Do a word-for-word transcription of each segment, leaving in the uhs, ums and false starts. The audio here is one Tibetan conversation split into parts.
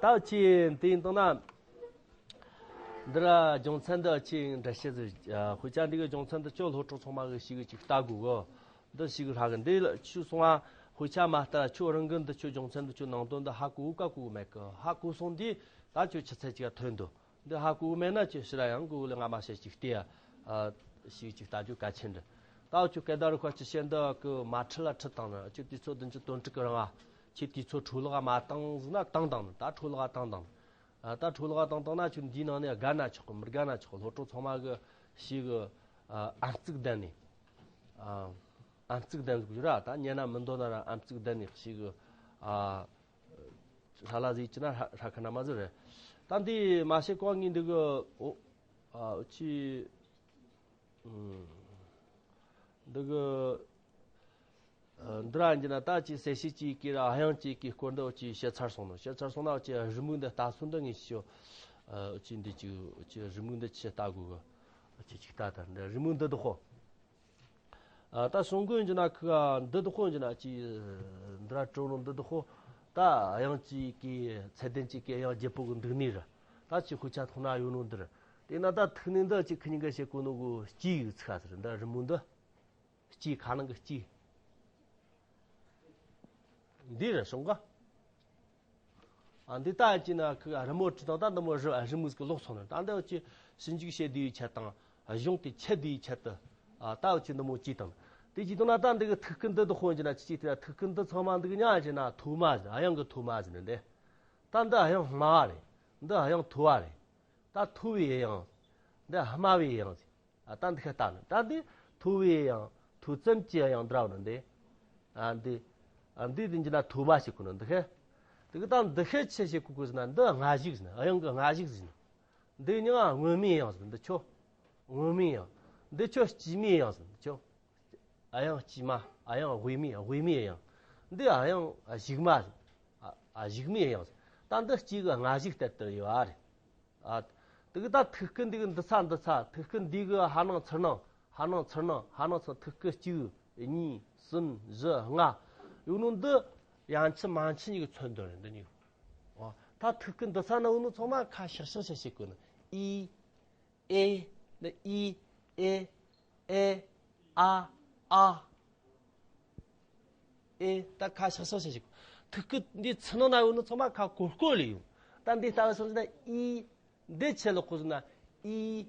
ད་ཅི་དེ་ཡིན་དང་ན། འདི་ར་རྒྱུ་མཚན་འདི་ཅི་འདྲ་བཤད་ཟེར། ཨ། དཔེ་ཆ་འདི་གི་རྒྱུ་མཚན་འདི་ཁྱོད་སློབ་ཕྲུག་ཚང་མ་གི་ཞིག་གི་ཅིག་ལྟ་དགོས་གི། འདི་ཞིག་གི་ཧྲ་གི་འདི་ལ་ཆུ་སོང་ང་། དཔེ་ཆ་མ་ལྟ་ཁྱོད་རང་གི་འདི་ཁྱོད་རྒྱུ་མཚན་འདི་ཁྱོད་ནང་དོན་འདི་ཧ་གོ་ག་གོ་མེད་གི། ཧ་གོ་སོང་དུས་ད་ཁྱོད་ཆུ་ཚད་ཅིག་ཐོན་འདུག། འདི་ཧ་གོ་མེད་ན་ཁྱོད་ཕྱིར་ར་ཡང་གོ་ལ་ང་མ་བཤད་ཅིག་ལྟ་ཡ། ཨ། ཞིག་ཅིག་ལྟ་རྒྱུ་གལ་ཆེན་འདི། ད་ཁྱོད་སྐད་བརྡ་རུ་ཁ་ཅི་བཤད་འདི་གི་མ་ཁྲིད་ལ་ཁྲིད་བཏང་ན་ཁྱོད་དུས་ཚོད་བདུན་ཅུ་དོན་དྲུག་གི་རིང་ང་། ཁྱེད་དུས་ཚོད་འཕྲོ་བརླག་མ་བཏང་ཟིག་ན་བཏང་བཏང་ནི། ད་འཕྲོ་བརླག་བཏང་བཏང་ནི། ཨ། ད་འཕྲོ་བརླག་བཏང་བཏང་ན་ཁྱོད་འདིའི་ནང་ནས་དགའ་ན་ཆོག་གི། མི་དགའ་ན་ཆོག་གི། སློབ་ཕྲུག་ཚང་མ་གི་ཞིག་གི། ཨ། ཨམ་གཙིགས་ལྡན་ནས། ཨ། ཨམ་གཙིགས་ལྡན་ཟིག་ཡོད་ར། ད་ཉན་ན་མི་འདོད་ན་ར་ཨམ་གཙིགས་ལྡན་ནས་ཞིག་གི། ཨ། ཧྲ་ལ་ཟིག་ཅི་ན་ཧྲ་ཧྲ་ཁ་ན་མ་ཟིག་རེད། ད་འདི་མ་ཤེས་གོ་ངས་འདི་གི། ཨོ། ཨ། ཅི། ཨུམ། འདི་གི། ཨ། འདི་ར་ཡིན་གྱི་ན་ད་ཅི་གསལ་བཤད་ཅིག་གི་ར་དབྱངས་ཅིག་གི་སྐོར་འདི་ཅི་བཤད་ཚར་སོང་ནོ། བཤད་ཚར་སོང་ན་ཅི་རི་མོ་འདི་ལྟ་སོང་འདི་ངས་ཤོ། ཨ། ཅི་འདི་ཅི་ཅི་རི་མོ་འདི་ཅི་ལྟ་དགོས་གི། ཅི་ཅིག་ལྟ་ད་འདི་རི་མོ་འདི་དུ་ཧོ། ཨ། ད་སོང་གོ་ཡིན་གྱི་ན་ཁི་ག་འདི་དུ་ཧོ་ཡིན་གྱི་ན་ཅི་འདི་ར་ཀྲོ་ནོ་འདི་དུ་ཧོ། ད་དབྱངས་ཅིག་གི་ཚད་ལྡན་ཅིག་གི་དབྱངས་བརྒྱད་པོ་གི་འདུག་ནི་ར། ད་ཅི་དཔེ་ཆ་ཐོག་ན་ཡོད་ནོ་འདི་ར། དེ་ན་ད་ཐིག་ནི་འདི་ཅི་ཁི་གཉིས་ཀ་བཤད་གོ་ནོ་གོ་སྐྱིད་ཡོད་ཚིག་ཟེར། འདི་རི་མོ་འདི་སྐྱིད་ཁ་ནང་གི་སྐྱིད་འདི་ར་སོང་ག། ཨ། འདི་ལྟ་ཅི་ན་ཁི་རི་མོ་བྲིས་དང་ད་འདི་མོ་རི་རི་མོ་ཟིག་ལོག་སོང་ནི། ད་འདི་ཅི་ཞིབ་འཇུག་བྱེད་དུས་ཆེད་དང་གཞུང་དེ་ཆེད་དུས་ཆེད་དུ། ཨ། ད་ཅི་འདི་མོ་ཅི་དང་དེ་ཅི་དང་ན་ད་འདི་གི་ཐིག་སྐུད་འདི་དུ་ཧོན་ཅི་ན་ཅི་ཅི་དེ་ཐིག་སྐུད་འདི་ཚང་མ་འདི་གི་ཉག་ཅི་ན་མཐོ་དམའ་ཟིག། ཨ། དབྱངས་གི་མཐོ་དམའ་ཟིག་ནི་འདི། ད་འདི་ཨ་དབྱངས་དམའ་བ་རེད། འདི་ཨ་དབྱངས་མཐོ་བ་རེད། ད་མཐོ་བའི་དབྱངས། འདི་དམའ་བའི་དབྱངས་ཟིག། ཨ། ད་འདི་ཁ་ལྟ་ནི། ད་འདི་མཐོ་བའི་དབྱངས། མཐོ་ཙམ་གྱི་དབྱངས་འདྲ་བ་ནི་འདི། ཨ། འདི། ཨ། འདི་འདི་འཇི་ན་མཐོ་དམའ་ཞིག་གོ་ནི་འདི་ཁ། དེ་གི་ད་འདི་ཁ་ཆེ་ཞིག་གོ་གོ་ཟེར་ན་འདི་དམའ་ཞིག་ཟེར་ན། ཨ། དབྱངས་གི་དམའ་ཞིག་ཟེར་ན། འདི་ཉིད་སྔོན་མའི་དབྱངས་ཟེར། འདི་ཆོ། སྔོན་མའི་དབྱངས། འདི་ཆོ་དཀྱུས་མའི་དབྱངས་ཟེར། འདི་ཆོ། ཨ། དབྱངས་དཀྱུས་མ། ཨ། དབྱངས་དབུས་མའི་དབུས་མའི་དབྱངས། འདི་ཨ། དབྱངས་གཞུག་མ་ཟེར། ཨ། གཞུག་མའི་དབྱངས་ཟེར། ད་འདི་གཅིག་གི་དམའ་ཞིག་ལྟར་དུ་ཡོད་རེད། ཨ། དེ་གི་ད་ཐིག་སྐུད་འདི་གི་འདི་ཚ་འདི་ཚ། ཐིག་སྐུད་འདི་གི་ཧ་ནང་ཚུར་ནང་། ཧ་ནང་ཚུར་ནང་། ཧ་ནང་ཚུར། ཐིག་སྐུད་གཅིག་གཉིས་གསུམ་བཞི་ལྔ་ཡོད་ནོ་འདི་ཡང་ཆི་མང་ཆི་གཉིས་ཀྱི་ཚོན་འདོན་རེད། འདི་གཉིས། ཨོ། ད་ཐིག་སྐུད་འདི་ཚ་ན་ཡོད་ནོ་ཚང་མ་ཁ་ཤག་ཤག་ཤག་ཤག་གོ་ནི། ཨི། ཨེ། འདི་ཨི། ཨེ། ཨེ། ཨ། ཨ། ཨེ། ད་ཁ་ཤག་ཤག་ཤག་ཤག། ཐིག་སྐུད་འདི་ཚུར་ནང་ན་ཡོད་ནོ་ཚང་མ་ཁ་གོར་གོར་ལ་ཡོད། ད་འདི་ལྟ་བུ་སོང་ན་ཨི། འདི་ཆེ་ལ་ཁོ་སོང་ན་ཨི།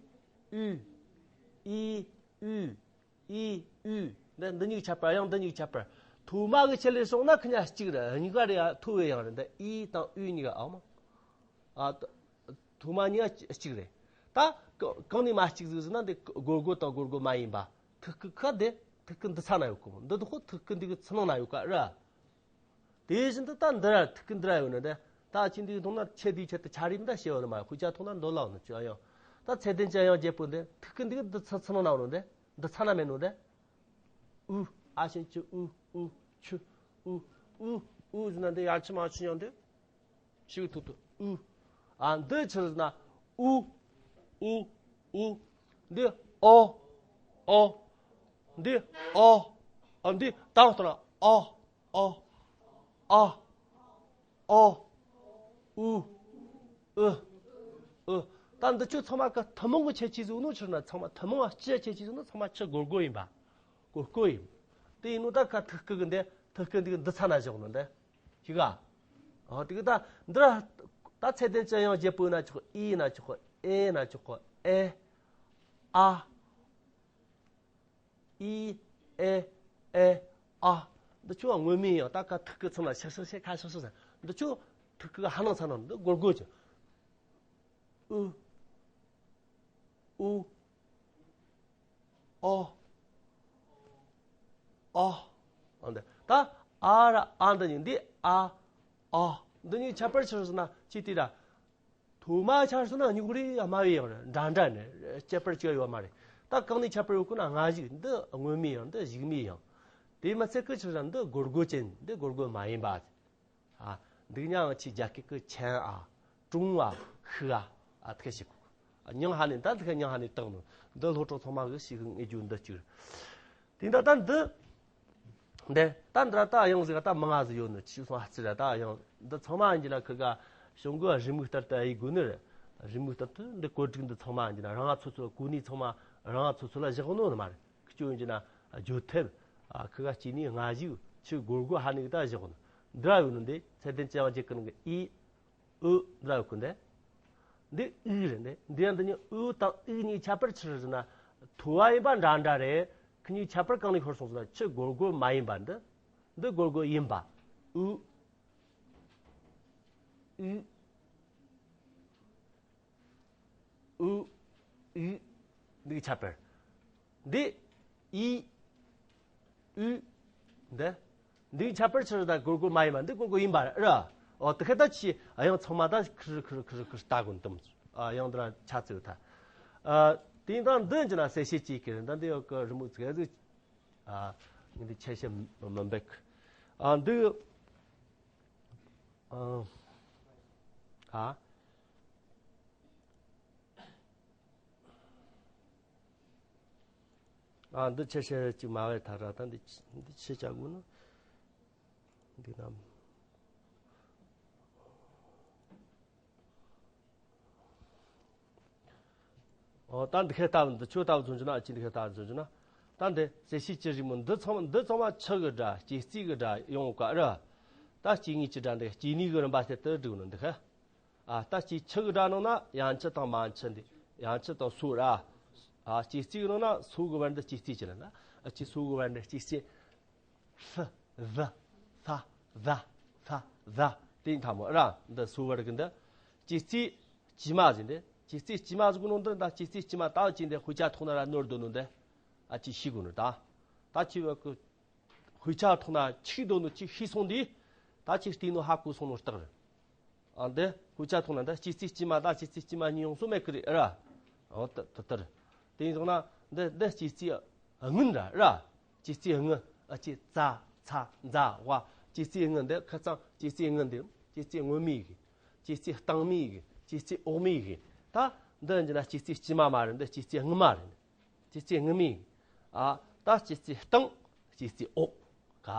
ཨུ། ཨི། ཨུ། ཨི། ཨུ། འདི་འདི་གཉིས་ཁྱད་པར། ཡང་འདི་གཉིས་ཁྱད་པར། མཐོ་དམའ་གི་ཆེད་ལས་སོང་ན་ཁི་གཉིས་གཅིག་རེད། གཉིས་ཀ་རེད། ཡ། མཐོ་བའི་དབྱངས་རེད། འདི་ཨི་དང་ཨུ་གཉིས་ཀ། ཨ་མ། ཨ། མཐོ་དམའ་གཉིས་ཀ་གཅིག་རེད། ད་ག་གང་ནས་མ་གཅིག་ཟིག་ཟེར་ན་འདི་སྒོར་སྒོར་དང་སྒོར་སྒོར་མ་ཡིན་པ། ཐིག་སྐུད་ཁ་འདི་ཐིག་སྐུད་འདི་ཚ་ན་ཡོད་གོ། འདི་དུ་ཁོ་ཐིག་སྐུད་འདི་གི་ཚུར་ནང་ན་ཡོད་ཀ་ར། དེ་བཞིན་དུ་ད་འདི་ར་ཐིག་སྐུད་འདི་ར་ཡོད་ནི་འདི། ད་ཁྱེད་འདི་གི་མཐོང་ན་ཆེ་དེའི་ཆེད་དུ་ཆ་རིམ་ད་ཤེས་བ་ནི་མ། དཔེ་ཆ་མཐོང་ན་འདོད་ལ་ནི་ཅི་ཡང་། ད་ཚད་ལྡན་གྱི་དབྱངས་བརྒྱད་པོ་འདི་ཐིག་སྐུད་འདི་གི་འདི་ཚུར་ཚུར་ནང་ན་ཡོད་ནི་འདི། འདི་ཚ་ན་མེད་ནོ་འདི། ཨུ། ཨ་ཞེན་ཅི། ཨུ། ཨུ། ཆུ། ཨུ། ཨུ། ཨུ་ཟེར་ན་འདི་ཡང་ཆི་མ་ཆི་ཡང་འདི། ཤིག་ཐུག་ཐུག། ཨུ། ཨ། འདི་ཆི་ཟེར་ན། ཨུ། ཨུ། ཨུ། འདི་ཨོ། ཨོ། འདི་ཨོ། ཨ། འདི་དང་ཐོག་ན་ཨོ། ཨོ། ཨ། ཨོ། ཨུ། ཨུ། ཨུ། ད་འདི་ཆོ་ཚང་མ་ག་ཐུན་མོང་གི་ཁྱད་ཆོས་ཟིག་ནོ་ཆི་ཟེར་ན། ཚང་མ་ཐུན་མོང་གི་སྤྱི་ཁྱད་ཆོས་ཟིག་ནོ་ཚང་མ་ཆི་སྒོར་སྒོར་ཡིན་པ། སྒོར་སྒོར་ཡིན། དེ་ཡིན་ནོ་ད་ཁ་ཐིག་སྐུད་གི་འདི་ཐིག་སྐུད་འདི་གི་འདི་ཚ་ན་བཞག་ནོ་འདི། ཤི་ག། ཨོ། དེ་གི་ད་འདི་ར་ད་ཚད་ལྡན་གྱི་དབྱངས་བརྒྱད་པོ་ཡིན་ན་ཆོག། ཨི་ཡིན་ན་ཆོག། ཨེ་ཡིན་ན་ཆོག། ཨེ། ཨ། ཨི། ཨེ། ཨེ། ཨ། འདི་ཆོ་སྔོན་མའི་དབྱངས། ད་ཁ་ཐིག་སྐུད་ཚང་ན་ཤག་ཤག་ཤག། ཁ་ཤག་ཤག་ཟེར། འདི་ཆོ་ཐིག་སྐུད་ཧ་ནང་ཚ་ནང་འདི་སྒོར་སྒོར་གྱི། ཨུ། ཨུ། ཨོ། ཨོ། ཨ། འདི་ད་ཨ་ར་ཨ་འདི་གཉིས། འདི་ཨ། ཨོ། འདི་གཉིས་ཁྱད་པར་ཆི་ཟེར་ན་ཅི་དེ་ར། མཐོ་དམའ་ཆ་སོང་ན་གཉིས་ཀ་རེ་དམའ་བའི་དབྱངས་རེད། འདྲ་འདྲ་ནི་ཁྱད་པར་ཅི་ཡང་ཡོད་མ་རེད། ད་གང་ནས་ཁྱད་པར་ཡོད་གོ་ན། སྔ་གཞུག། འདི་སྔོན་མའི་དབྱངས། འདི་གཞུག་མའི་དབྱངས། དེ་མི་ཚད་གི་ཆི་ཟེར་ན་འདི་སྒོར་སྒོར་ཅན། འདི་སྒོར་སྒོར་མ་ཡིན་པ། ཨ། འདི་གཉིས་ཆི་རྒྱ་སྐད་གི་ཆེན་ཨ། ཀྲུང་ཨ། ཤི་ཨ། ཨ། ཐི་ཤི། མྱིང་ཧ་ནི་ད་ཐི་ཤི་མྱིང་ཧ་ནི་བཏགས་ནོ། འདི་སློབ་ཕྲུག་ཚང་མ་གི་ཤེས་གི་ངེས་རྒྱུ་འདི་གཅིག་རེད། དེ་འདྲ་ད་འདི། འདི་ད་འདི་ར་ད་དབྱངས་ཟིག་ད་མང་ང་ཟིག་ཡོད་ནི། ཆི་སོང་ཨ་ཙི་ར། ད་དབྱངས་འདི་ཚང་མ་ཡིན་གྱི་ན་ཁི་ག་ གཞུང་གི་རེའུ་མིག་ལྟར་དུ་ཡིག་དགོས་ནི་རེད། རེའུ་མིག་ལྟར་དུ་འདི་བཀོད་སྒྲིག་འདི་ཚང་མ་ཡིན་ན་རང་ང་ཚོ་ཚོ་གོ་གནས་ཚང་མ་རང་ང་ཚོ་ཚོ་ལ་བཞག་ནོ་ནི་མ་རེད། ཁི་ཅོ་ཡིན་ན་བརྗོད་ཐབས། ཨ་ཁི་ག་སྐྱེ་ནི་སྔ་གཞུག་ཆུ་སྒོར་སྒོར་ཧ་ནི་གི་ད་བཞག་ནི། འདི་ར་ཡོད་ནི་འདི་ཚད་ལྡན་ཅན་བ་རྒྱལ་ཀུན་གི་ཨི་ཨུ་འདི་ར་ཡོད་གི་འདི། འདི་ཨུ་རེད་འདི། འདི་ཡང་འདི་ནི་ཨུ་དང་ཨི་གཉིས་ཁྱད་པར་ཆི་རེད་ཟེར་ན། ཐོ་བ་ཡིན་པ་འདྲ་འདྲ་རེད། ཁི་གཉིས་ཁྱད་པར་གང་ནས་ཤོར་སོང་ཟེར་ན་ཆུ་སྒོར་སྒོར་མ་ཡིན་པ་འདི། འདི་སྒོར་སྒོར་ཡིན་པ། ཨུ། ཨུ། ཨུ། ཨུ། འདི་གི་ཁྱད་པར། འདི། ཨི། ཨུ། འདི། འདི་གི་ཁྱད་པར་ཆི་རེད་ད། སྒོར་སྒོར་མ་ཡིན་པ་འདི་སྒོར་སྒོར་ཡིན་པ་རེད། ཨོ་དེ་ཁ་ད་ཆི་ཨ་ཡང་ཚང་མ་ད་ཁིར་ཁིར་ཁིར་ཁིར་ལྟ་དགོས་དུམ། ཨ་ཡང་འདི་ར་ཆ་ཚིག་ད། ཨ་དེ་ཡིན་ད་འདི་འཇི་ན་གསལ་བཤད་ཅིག་གི་རེད། ད་འདི་ཡོད་གི་རི་མོ་ཚིག་ཟིག་ཨ་འདི་ཆེ་ཤེས་མི་འབེག་ཨ་འདི། ཨ། ཨ། ཨ་འདི་ཆེ་ཤེས་ཅིག་མ་བས་ཐ་ར་ད་འདི་འདི་ཆེ་ཆ་དགོས་ན་འདི་ན། ཨོ་ད་འདི་ཁའི་ལྟ་བུ་འདི་ཆོ་ལྟ་བུ་མཚོན་རྒྱུ་ན། ཨ་ཅི་འདི་ཁའི་ལྟ་བུ་མཚོན་རྒྱུ་ན། ད་འདི་གསལ་བཤད་ཅི་རིགས་མོ་འདི་ཚང་མ་འདི་ཚང་མ་ཆུ་གི་སྒྲ་སྐྱེ་རྩིས་གི་སྒྲ་ཡོང་ག་ར། ད་སྐྱེ་དངོས་ཀྱི་སྒྲ་འདི་སྐྱེ་ནུས་གི་རིམ་པ་ཟེར་དུ་བསྒྲིགས་ནོ་འདི་ཁ། ཨ་ད་སྐྱེ་ཆུ་གི་སྒྲ་ནང་ན་ཡང་ཆུ་དང་མ་ཆུ་འདི། ཡང་ཆུ་དང་སོ་ར། ཨ་སྐྱེ་རྩིས་གི་ནང་ན་སོ་གི་བར་འདི་སྐྱེ་རྩིས་ཅི་ལ་ན། ཨ་ཅི་སོ་གི་བར་འདི་སྐྱེ་རྩིས། ལྷ། ཟ། ས། ཟ། ས། ཟ། དེ་ཡིན་ཐ་མོ་ར་འདི་སོ་བར་གི་འདི། སྐྱེ་རྩིས་དཀྱུས་མ་ཟིན་ཏེ། སྐྱེ་རྩིས་དཀྱུས་མ་ཟིག་གི་ནང་འདི་ད་སྐྱེ་རྩིས་དཀྱུས་མ་ད་ཅི་འདི་དཔེ་ཆ་ཐོག་ན་ར་ནོར་དོ་ནོ་འདི། ཨ་ཅི་ཤི་གོ་ནོ་ད། ད་ཅི་བ་གི་དཔེ་ཆ་ཐོག་ན་ཆི་དོ་ནོ་ཅི་ཤི་སོང་དེ། ད་ཅི་བལྟས་ནོ་ཧ་གོ་སོང་ནོ་རྟགས་རེད། ཨ་འདི་དཔེ་ཆ་ཐོག་ན་འདི་སྐྱེ་རྩིས་དཀྱུས་མ་ད་སྐྱེ་རྩིས་དཀྱུས་མ་གཉིས་ཡོང་སོ་མེད་གི་རེད་ར། ཨོ་ད་ད་ད་རེད། དེ་ཡིན་སོང་ན་འདི་འདི་སྐྱེ་རྩིས་སྔོན་ར་ར། སྐྱེ་རྩིས་སྔོན། ཨ་ཅེ་ཙ་ཚ་ཛ་ཝ། སྐྱེ་རྩིས་སྔོན་འདི་ཁ་ཚང་སྐྱེ་རྩིས་སྔོན་འདི། སྐྱེ་རྩིས་སྔོན་མའི་གི། སྐྱེ་རྩིས་སྟེང་མའི་གི། སྐྱེ་རྩིས་འོག་མའི་གི། ད་འདི་འཇི་ན་སྐྱེ་རྩིས་དཀྱུས་མ་མ་རེད། འདི་སྐྱེ་རྩིས་སྔོན་མ་རེད། སྐྱེ་རྩིས་སྔོན་མའི་གི། ཨ་ད་སྐྱེ་རྩིས་སྟེང་། སྐྱེ་རྩིས་འོག་ག་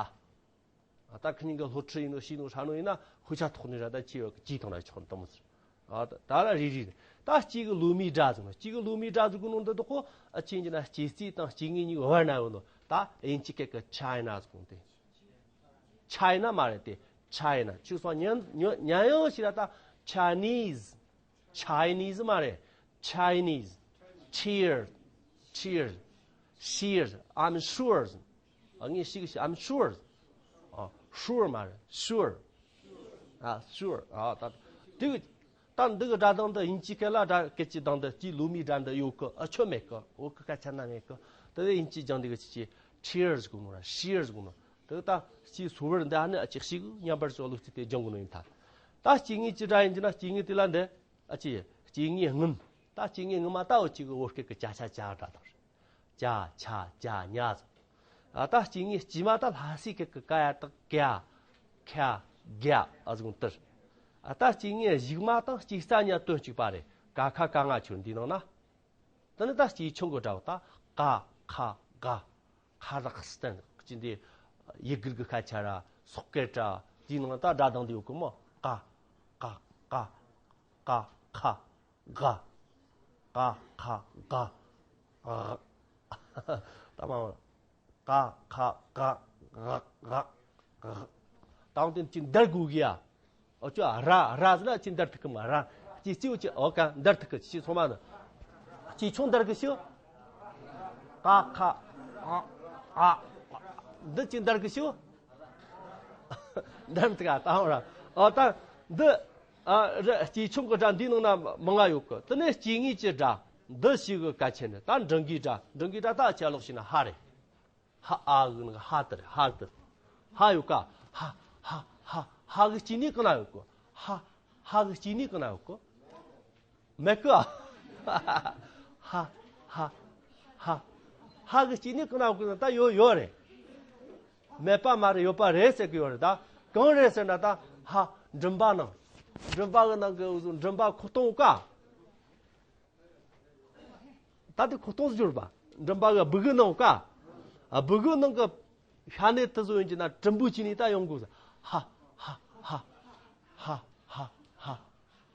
ཨ་ད་ཁི་གཉིས་ཀ་སློབ་ཁྲིད་ཡིན་ནོ་ཤེས་ནོ་ཧྲ་ནོ་ཡིན་ན་དཔེ་ཆ་ཐོག་ནས་ར་ད་ཆེ་བ་གི་ཅིག་དང་ར་ཆགས་དང་མོ་ཟེར། ཨ་ད་ད་ར་རེ་རེ་རེད། ད་གཅིག་གི་ལོ་མའི་སྒྲ་ཟེར་ནོ། གཅིག་གི་ལོ་མའི་སྒྲ་ཟེར་གོ་ནོ་འདི་དག་གོ། ཨ་ཅི་ཡིན་ན་སྐྱེ་རྩིས་དང་སྐྱེ་དངོས་གཉིས་བར་ན་ཡོད་ནོ། ད་དབྱིན་ཇི་སྐད་གི་ཆའི་ན་ཟེར་གོ་ནོ་དེ། ཆའི་ན་མ་རེད་དེ། ཆའི་ན་ཆུ་སོང་ཉན་ཉན་ཉན་ཡང་ཞིག་ར་ད། Chinese། Chinese་མ་རེད། Chinese། Cheers། Cheers། Cheers། I'm sure། ཨ་ངས་ཤིག་ཤིག I'm sure། ཨ་sure་མ་རེད། Sure། ཨ་sure། ཨ་ད་དེ་གི་ད་འདི་གི་སྒྲ་གདངས་འདི་དབྱིན་ཇིའི་སྐད་ལ་སྒྲ་སྐད་ཀྱི་གདངས་འདི་དེའི་ལོ་མའི་སྒྲ་འདི་ཡོད་གི། ཨ་ཆོ་མེད་གི། འོ་གི་སྐད་ཆ་ན་མེད་གི། དེ་དབྱིན་ཇིའི་སྦྱང་འདི་གི་ཅི་ཅི་Cheers་གོ་ནོ་ར། Cheers་གོ་ནོ། དེ་ད་སྤྱིའི་སོ་བར་འདི་ཨ་ནི་ཨ་ཅིག་ཤིག་མཉམ་པར་སོགས་ལུགས་ཚིག་དེ་སྦྱང་གོ་ནོ་ཡིན་ད། ད་སྐྱེ་དངོས་ཀྱི་སྒྲ་ཡིན་གྱི་ན་སྐྱེ་དངོས་དེ་ལ་འདི། ཨ་ཅེ། སྐྱེ་དངོས་སྔོན། ད་སྐྱེ་དངོས་སྔོན་མ་ད་འོ་ཅིག་གི་བོད་སྐད་ཀྱི་ཅ་ཆ་ཇ་སྒྲ་དང་། ཅ་ཆ་ཇ་ཉ་ཟེར། ཨ་ད་སྐྱེ་དངོས་དཀྱུས་མ་ད་ལྷ་སའི་སྐད་ཀྱི་ཀ་ཡ་དག་ག་ཁ་ག་ཨ་ཟུང་དིར། ཨ་ད་སྐྱེ་དངོས་གཞུག་མ་དང་སྐྱེ་རྩ་གཉིས་དོན་གཅིག་པ་རེད། ཀ་ཁ་ག་ང་ཆོ་འདི་ནང་ན། དེ་ནི་ད་སྐྱེ་ཆུང་གི་སྒྲ་བོ་ད་ཀ་ཁ་ག་ཁ་རག་སྟན་ཅི་འདི་ཡི་གེ་གི་ཁ་ཆ་ར་སོག་སྐད་ར་དེའི་ནང་ད་སྒྲ་གདངས་འདི་ཡོད་གི་མོ། ཀ་ཀ་ཀ་ཀ་ཁ་ག་ཀ་ཁ་ག་ཨ། ད་མ་ཀ་ཁ་ག་ག་ག་ག་དང་དེ་ཅི་འདར་དགོས་གི་ཡ། ཨོ་ཅོ་ར་ར་ཟེར་ན་ཅི་འདར་ཐུབ་གི་མ་ར། ཅི་ཅི་ཨོ་ཅི་ཨོ་ཀ་འདར་ཐུབ་གི་ཅི་ཚང་མ་ནི། ཅི་ཆུང་འདར་གི་ཤི། ཀ་ཁ་ཨ་ཨ། འདི་ཅི་འདར་གི་ཤི། འདར་མི་ཐུབ་ག་ད་ཧོ་ར། ཨོ་ད་འདི་ཨ་ར་ཅི་ཆུང་གི་སྒྲ་འདིའི་ནང་ན་མང་ང་ཡོད་གི། དེ་ནས་སྐྱེ་དངོས་ཀྱི་སྒྲ་འདི་ཞིག་གི་གལ་ཆེན་ནི་ད་འབྲིང་གི་སྒྲ། འབྲིང་གི་སྒྲ་ད་ཅི་ལོག་ཤི་ན་ཧ་རེད། ཧ་ཨ་གི་ནི་ཧ་དེ་རེད། ཧ་དེ། ཧ་ཡོད་ཀ་ཧ་ཧ་ཧ་ཧ་གི་སྐྱེ་དངོས་གང་ན་ཡོད་གི། ཧ་ཧ་གི་སྐྱེ་དངོས་གང་ན་ཡོད་གི། མེད་གི། ཧ་ཧ་ཧ་ཧ་གི་སྐྱེ་དངོས་གང་ན་ཡོད་གི་ན་ད་ཡོད་ཡོད་རེད། མེད་པ་མ་རེད། ཡོད་པ་རེད་ཟེར་གི་ཡོད་རེད། ད་གང་རེད་ཟེར་ན་ད་ཧ་མགྲིན་པ་ནང་། མགྲིན་པ་གི་ནང་གི་མགྲིན་པ་ཁོག་སྟོང་ཀ་ད་དེ་ཁོག་སྟོང་ཟེར་གྱི་ཡོད་རེད་པ། མགྲིན་པ་གི་སྦུ་གུ་ནང་ཀ་ཨ་སྦུ་གུ་ནང་གི་ཤ་གནད་དེ་ཚོ་ཡིན་གྱི་ན་གྲུམ་བུ་བྱས་ནས་ད་ཡོང་དགོས་ཟེར། ཧ་ཧ་ཧ་ཧ་ཧ་ཧ་ཧ།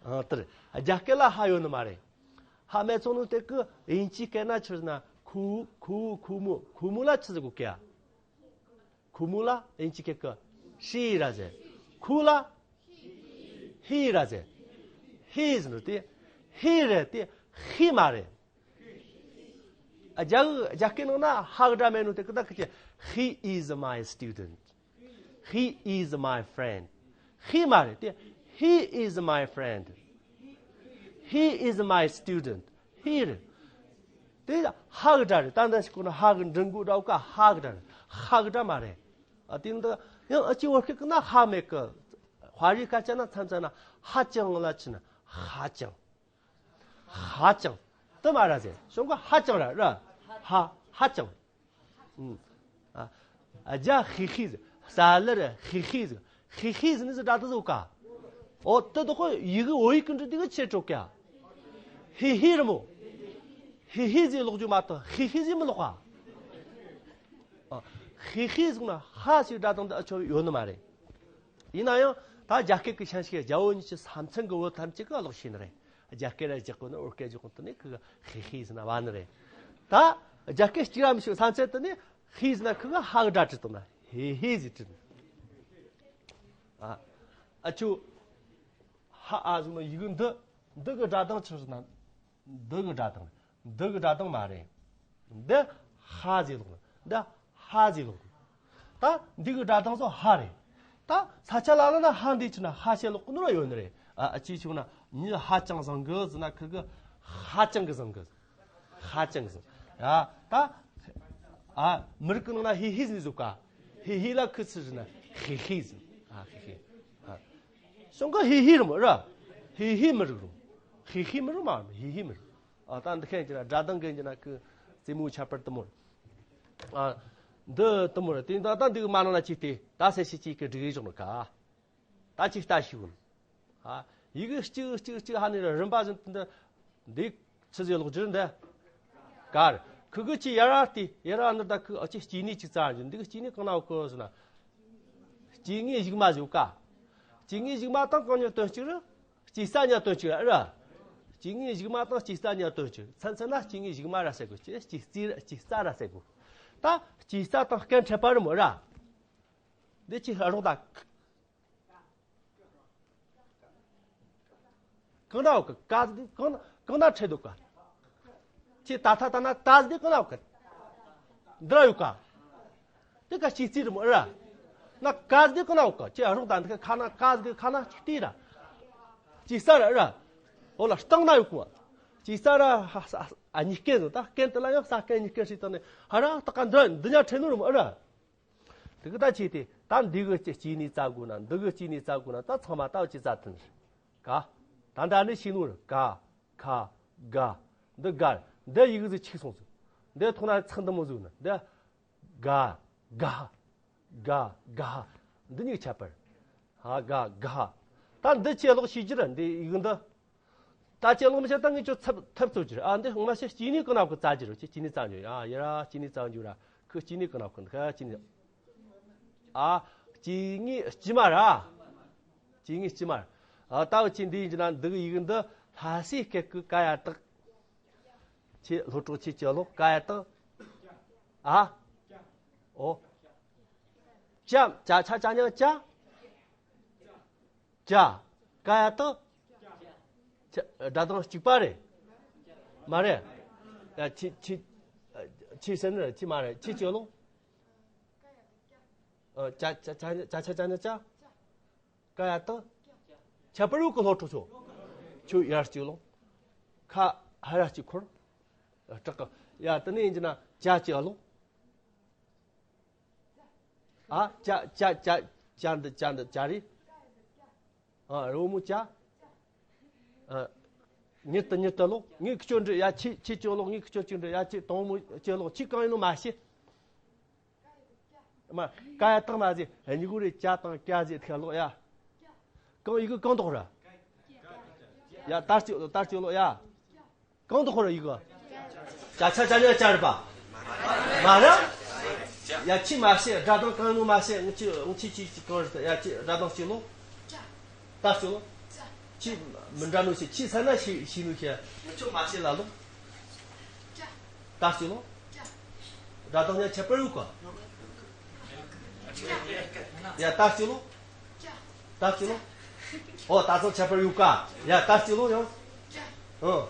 ཨ་དེ་རེད། རྒྱ་སྐད་ལ་ཧ་ཡོད་ནི་མ་རེད། ཧ་མེད་ཚོ་ནི་དེ་གི་དབྱིན་ཇིའི་སྐད་ན་ཆི་ཟེར་ན། ཁུ་ཁུ་ཁུ་མུ། ཁུ་མུ་ལ་ཆི་ཟེར་གོ་ཀྱ། ཁུ་མུ་ལ་དབྱིན་ཇིའི་སྐད་གི་ཤི་ར་ཟེར། ཁུ་ལ་ཧི་ར་ཟེར། ཧི་ཟེར་ནི་དེ་ཧི་རེད། དེ་ཧི་མ་རེད། རྒྱ་རྒྱ་སྐད་ནང་ན་ཧ་གི་སྒྲ་མེད་ནོ་དེ་ཀི་ད་ཀི་ཅི། He is my student. He is my friend. ཧི་མ་རེད་དེ། He is my friend. He is my student. ཧི་རེད། དེ་ཧ་གི་སྒྲ་རེད། ད་འདི་ཞིག་གོ་ན་ཧ་གི་འགྲེང་བུ་སྒྲ་བོ་ཀ་ཧ་གི་སྒྲ་རེད། ཧ་གི་སྒྲ་མ་རེད། ཨ་དེ་འདི་ཡང་ཨ་ཅི་བོད་སྐད་ཀི་ན་ཧ་མེད་གི། ཧྭ་རི་སྐད་ཆ་ན་མཚམས་མཚམས་ན་ཧ་ཅང་ལ་ཆི་ན་ཧ་ཅང་། ཧ་ཅང་། དེ་མ་ར་ཟེར། བྱུང་གི་ཧ་ཅང་ར་ར། ཧ་ཧ་ཅང་། ཨུམ། ཨ་རྒྱ་ཧི་ཧི་ཟེར། ས་ལར་ཧི་ཧི་ཟེར། ཧི་ཧི་ཟེར་ནི་ཟེར་སྒྲ་དེ་ཟོ་ཀ། ཨོ་དེ་དོ་ཁོ་ཡི་གེ་བོད་ཡིག་གི་འབྲི་དུས་གི་ཆེ་དྲོ་ཀ། ཧི་ཧི་རི་མོ། ཧི་ཧི་ཟེར་ལོག་རྒྱུ་མ་གཏོགས་ཧི་ཧི་ཟེར་མི་ལོག་ག། ཨ་ཧི་ཧི་ཟེར་ན་ཧ་ཞིག་སྒྲ་དང་འདི་ཨ་ཆོ་ཡོད་ནི་མ་རེད། ཡིན་ན་ཡང་ད་རྒྱ་སྐད་ཀྱི་ཤན་ཞིག་རྒྱ་བོད་གཉིས་ཀྱི་ས་མཚམས་ཀྱི་བོད་ཐམས་ཅད་ཀྱི་ཀློག་ཤེས་ནི་རེད། རྒྱ་སྐད་ར་རྒྱག་གོ་ནི་བོད་སྐད་རྒྱག་གོ་ནི་ཁི་ཧི་ཧི་ཟེར་ན་བ་ནི་རེད། ད་རྒྱ་སྐད་གཅིག་ར་མི་ཤེས་ས་མཚམས་དུ་ནི་ཧི་ཟེར་ན་ཁི་གི་ཧ་གི་སྒྲ་བྲིས་བཏང་ན་ཧི་ཧི་ཟེར་བྲིས། ཨ་ཨ་ཆུ་ཧ་ཨ་ཟེར་ན་ཡི་གེ་འདི་འདི་གི་སྒྲ་གདངས་ཆི་ཟེར་ན། འདི་གི་སྒྲ་གདངས། འདི་གི་སྒྲ་གདངས་མ་རེད། འདི་ཧ་ཟེར་ལོག་ནི། འདི་ཧ་ཟེར་ལོག་ནི། ད་འདི་གི་སྒྲ་གདངས་སོ་ཧ་རེད། ད་ས་ཆ་ལ་ལ་ན་ཧ་འདི་ཆི་ན་ཧ་ཞེས་ལོག་གི་ནོ་ར་ཡོད་ནི་རེད། ཨ་ཨ་ཅི་ཆུང་ན་མྱི་ཧ་ཅང་བཟང་གི་ཟེར་ན་ཁི་གི་ཧ་ཅང་གི་བཟང་གི། ཧ་ཅང་གི་བཟང་། ཡ་ད་ཨ་མི་རིགས་གི་ནང་ན་ཧི་ཧི་ཟེར་ནི་ཟོ་ཀ། ཧི་ཧི་ལ་ཁི་ཆི་ཟེར་ན་ཧི་ཧི་ཟེར། ཨ་ཧི་ཧི། ཨ་སོང་གི་ཧི་ཧི་རི་མོ་ར། ཧི་ཧི་མི་རིགས་རུང་། ཧི་ཧི་མི་རིགས་མ་ཧི་ཧི་མི་རིགས། ཨ་ད་འདི་ཁན་གྱི་ན་སྒྲ་གདངས་གན་གྱི་ན་ཁི་རྩེད་མོའི་ཁྱད་པར་དུ་མོ། ཨ་འདི་དུ་མོ་རེད། དེ་ད་ད་འདི་གི་མ་ནང་ལ་ཅིག་སྟེ་ད་སེ་ཤི་ཅིག་གི་སྒྲིག་ཡིག་བཞག་ནོ་ཀ། ད་ཅིག་ལྟ་ཤིག་ཡོད། ཨ་ཡི་གེ་གཅིག་གཅིག་གཅིག་ཧ་ནི་རིམ་པ་བཞིན་དུ་འདི་འདི་ཆི་ཟེར་ལོག་རྒྱུ་འདི་གར་ཁུ་གུ་ཅི་ཡ་ར་ཏི་ཡ་ར་ནི་ད་ཁུ་ཨ་ཅི་སྐྱེ་གནས་ཅིག་རྩ་རྒྱུ་འདི་གི་སྐྱེ་གནས་གང་ན་ཡོད་གི་ཟེར་ན། སྐྱེ་དངོས་གཞུག་མ་ཟེར་ཀ། སྐྱེ་དངོས་གཞུག་མ་དང་གང་གཉིས་དོན་གཅིག་རེད། སྐྱེ་ས་གཉིས་དོན་གཅིག་རེད། སྐྱེ་དངོས་གཞུག་མ་དང་སྐྱེ་ས་གཉིས་དོན་གཅིག་མཚན་མཚན་ན་སྐྱེ་དངོས་གཞུག་མ་ར་ཟེར་དགོས། སྐྱེ་སྐྱེ་རྩིས་ར་སྐྱེ་ས་ར་ཟེར་དགོས། ད་སྐྱེ་ས་དང་སྐད་འཕྲད་པ་རེད་མོ་ར། འདི་ཅི་རོགས་ད། གང་ན་ཡོད་གི་ཀ་ཟེར་དེ་གང་ན་གང་ན་འཕྲད་འདུག་ག། ཅི་ད་ཐ་ད་ན་ད་ཟེར་དེ་གང་ན་ཡོད་གི། འདི་ར་ཡོད་ཀ། དེ་ཀ་ཅི་རྩིས་རེད་མོ་ར། ན་ཀ་ཟེར་དེ་གང་ན་ཡོད་ཀ། ཅི་རོགས་ད་འདི་ཁ་ན་ཀ་ཟེར་དེ་ཁ་ན་ཅིག་ལྟོས་ར། ཅི་ས་ར་ར། འོ་ལ་སྟེང་ན་ཡོད་གོ། ཅི་ས་ར་ཧ་ས་ཨ་གཉིས་སྐད་ཟེར་ད་སྐད་དེ་ལ་ཡང་ས་སྐད་གཉིས་སྐད་ཞིག་བཏང་ནས་ཧ་ར་ད་ཀ་འདི་འདི་ཉག་འཕྲད་ནོ་རེད་མོ་ར། དེ་གི་ད་ཅི་སྟེ་ད་འདི་གི་ཅི་སྐྱེ་གནས་རྩ་དགོས་ན་འདི་གི་སྐྱེ་གནས་རྩ་དགོས་ན་ད་ཚང་མ་ད་ཅི་རྩ་ཐུན་རེད། ག། ད་འདྲ་ནི་ཤེས་ནོ་རེད། ག་ཁ་ག། འདི་ག་རེད། འདི་ཡི་གེ་ཟིག་ཆིག་སོང་ཟིག་འདི་ཐོག་ན་ཚིག་འདི་མོ་ཟིག་ན་འདི་ག་ག་ག་ག། འདི་གཉིས་ཁྱད་པར། ཧ་ག་ག། ད་འདི་ཅི་ལོག་ཤེས་རྒྱུ་རེད། འདི་ཡི་གེ་འདི། ད་ཅི་ལོག་མི་ཤེས་ད་ངས་ཁྱོད་ཐབས་ཐབས་རྩོད་རྒྱུ་རེད། ཨ་འདི་ཧོང་མ་ཤེས་སྐྱེ་གནས་གི་ནང་གི་རྩ་རྒྱུ་རེད། ཅི་སྐྱེ་གནས་རྩ་རྒྱུ་ཡ་ཡ་ར་སྐྱེ་གནས་རྩ་རྒྱུ་ར་ཁུ་སྐྱེ་གནས་གི་ནང་གི་ཁ་སྐྱེ་གནས། ཨ་སྐྱེ་དངོས་སྐྱེ་མ་ར། སྐྱེ་དངོས་སྐྱེ་མ་ར། ཨ་ད་འུ་ཆི་འདི་ཡིན་གྱི་ན་འདི་གི་ཡི་གེ་འདི་ལྷ་སའི་སྐད་ཀྱི་ཀ་ཡ་བཏགས། ཁྱེད་སློབ་གྲོགས་ཁྱེད་ཀྱི་ལོག་ཀ་ཡ་བཏགས། ཨ། ཨོ། ཅམ་ཅ་ཆ་ཅ་ཉ་ཅ། ཅ། ཀ་ཡ་བཏགས། ཅ། སྒྲ་གདངས་གཅིག་པ་རེད། མ་རེད། ཡ་ཁྱེད་ཁྱེད་ཁྱེད་ཟེར་ནི་རེད། ཁྱེད་མ་རེད། ཁྱེད་ཀྱི་ལོག་ཨ། ཅ་ཅ་ཅ་ཉ་ཅ་ཆ་ཅ་ཉ་ཅ། ཀ་ཡ་བཏགས། ཁྱད་པར་ཡོད་གི་སློབ་ཕྲུག་ཚོ། ཁྱོད་ཡར་གཅིག་ལོང་། ཁ་ཧ་ར་གཅིག་འཁོར། སྐྲག་གི། ཡ་དེ་ནས་ཡིན་གྱི་ན་ཅ་གཅིག་ལོང་། ཨ་ཅ་ཅ་ཅ་ཅ་འདི་ཅ་འདི་ཅ་རེད། ཨ་རི་བོ་མོ་ཅ། ཨ་མྱུར་དུ་མྱུར་དུ་ལོང་། ངས་ཁྱོད་འདྲི་ཡ་ཁྱེད་ཁྱེད་ཀྱི་ལོང་། ངས་ཁྱོད་ཅིག་འདྲི་ཡ་ཁྱེད་དང་མོ་ཀྱི་ལོང་། ཁྱེད་གང་ཡིན་ནོ་མ་ཤེས། མ། ཀ་ཡ་བཏགས་མ་ཟེར་ཧེ་ཉི་གུ་རེ་ཅ་དང་ཀ་ཟེར་ཐལ་ལོག་ཡ། གང་ཡི་གུ་གང་དོག་ར། ཡ་ད་ཅི་ད་ཅི་ལོག་ཡ། གང་དོག་ར་ཡི་གུ། ཅ་ཆ་ཅ་ཉ་ཅ་རེད་པ། མ་ར། ཡ་ཁྱི་མ་ཤེས། སྒྲ་གདངས་གང་ནོ་མ་ཤེས། ངི་ཁྱི་ངི་ཁྱི་ཁྱི་ཁྱི་གང་རེད། ཡ་ཁྱི་སྒྲ་གདངས་ཅི་ལོག་ད་ཅི་ལོག་ཁྱི་མི་འདྲ་ནོ་ཞིག་ཁྱི་ས་ན་ཤི་ཤི་ནོ་ཞིག་མི་ཆོག་མ་ཤི་ལ་ལོ། ད་ཤི་ལོ། སྒྲ་དང་ཉ་ཁྱད་པར་ཡོད་ག་ཡ་ད་ཤི་ལོ། ད་ཤི་ལོ། ཨོ་ད་ཚོ་ཁྱད་པར་ཡོད་ག་ཡ་ད་ཤི་ལོ་ཡང་། ཨོ།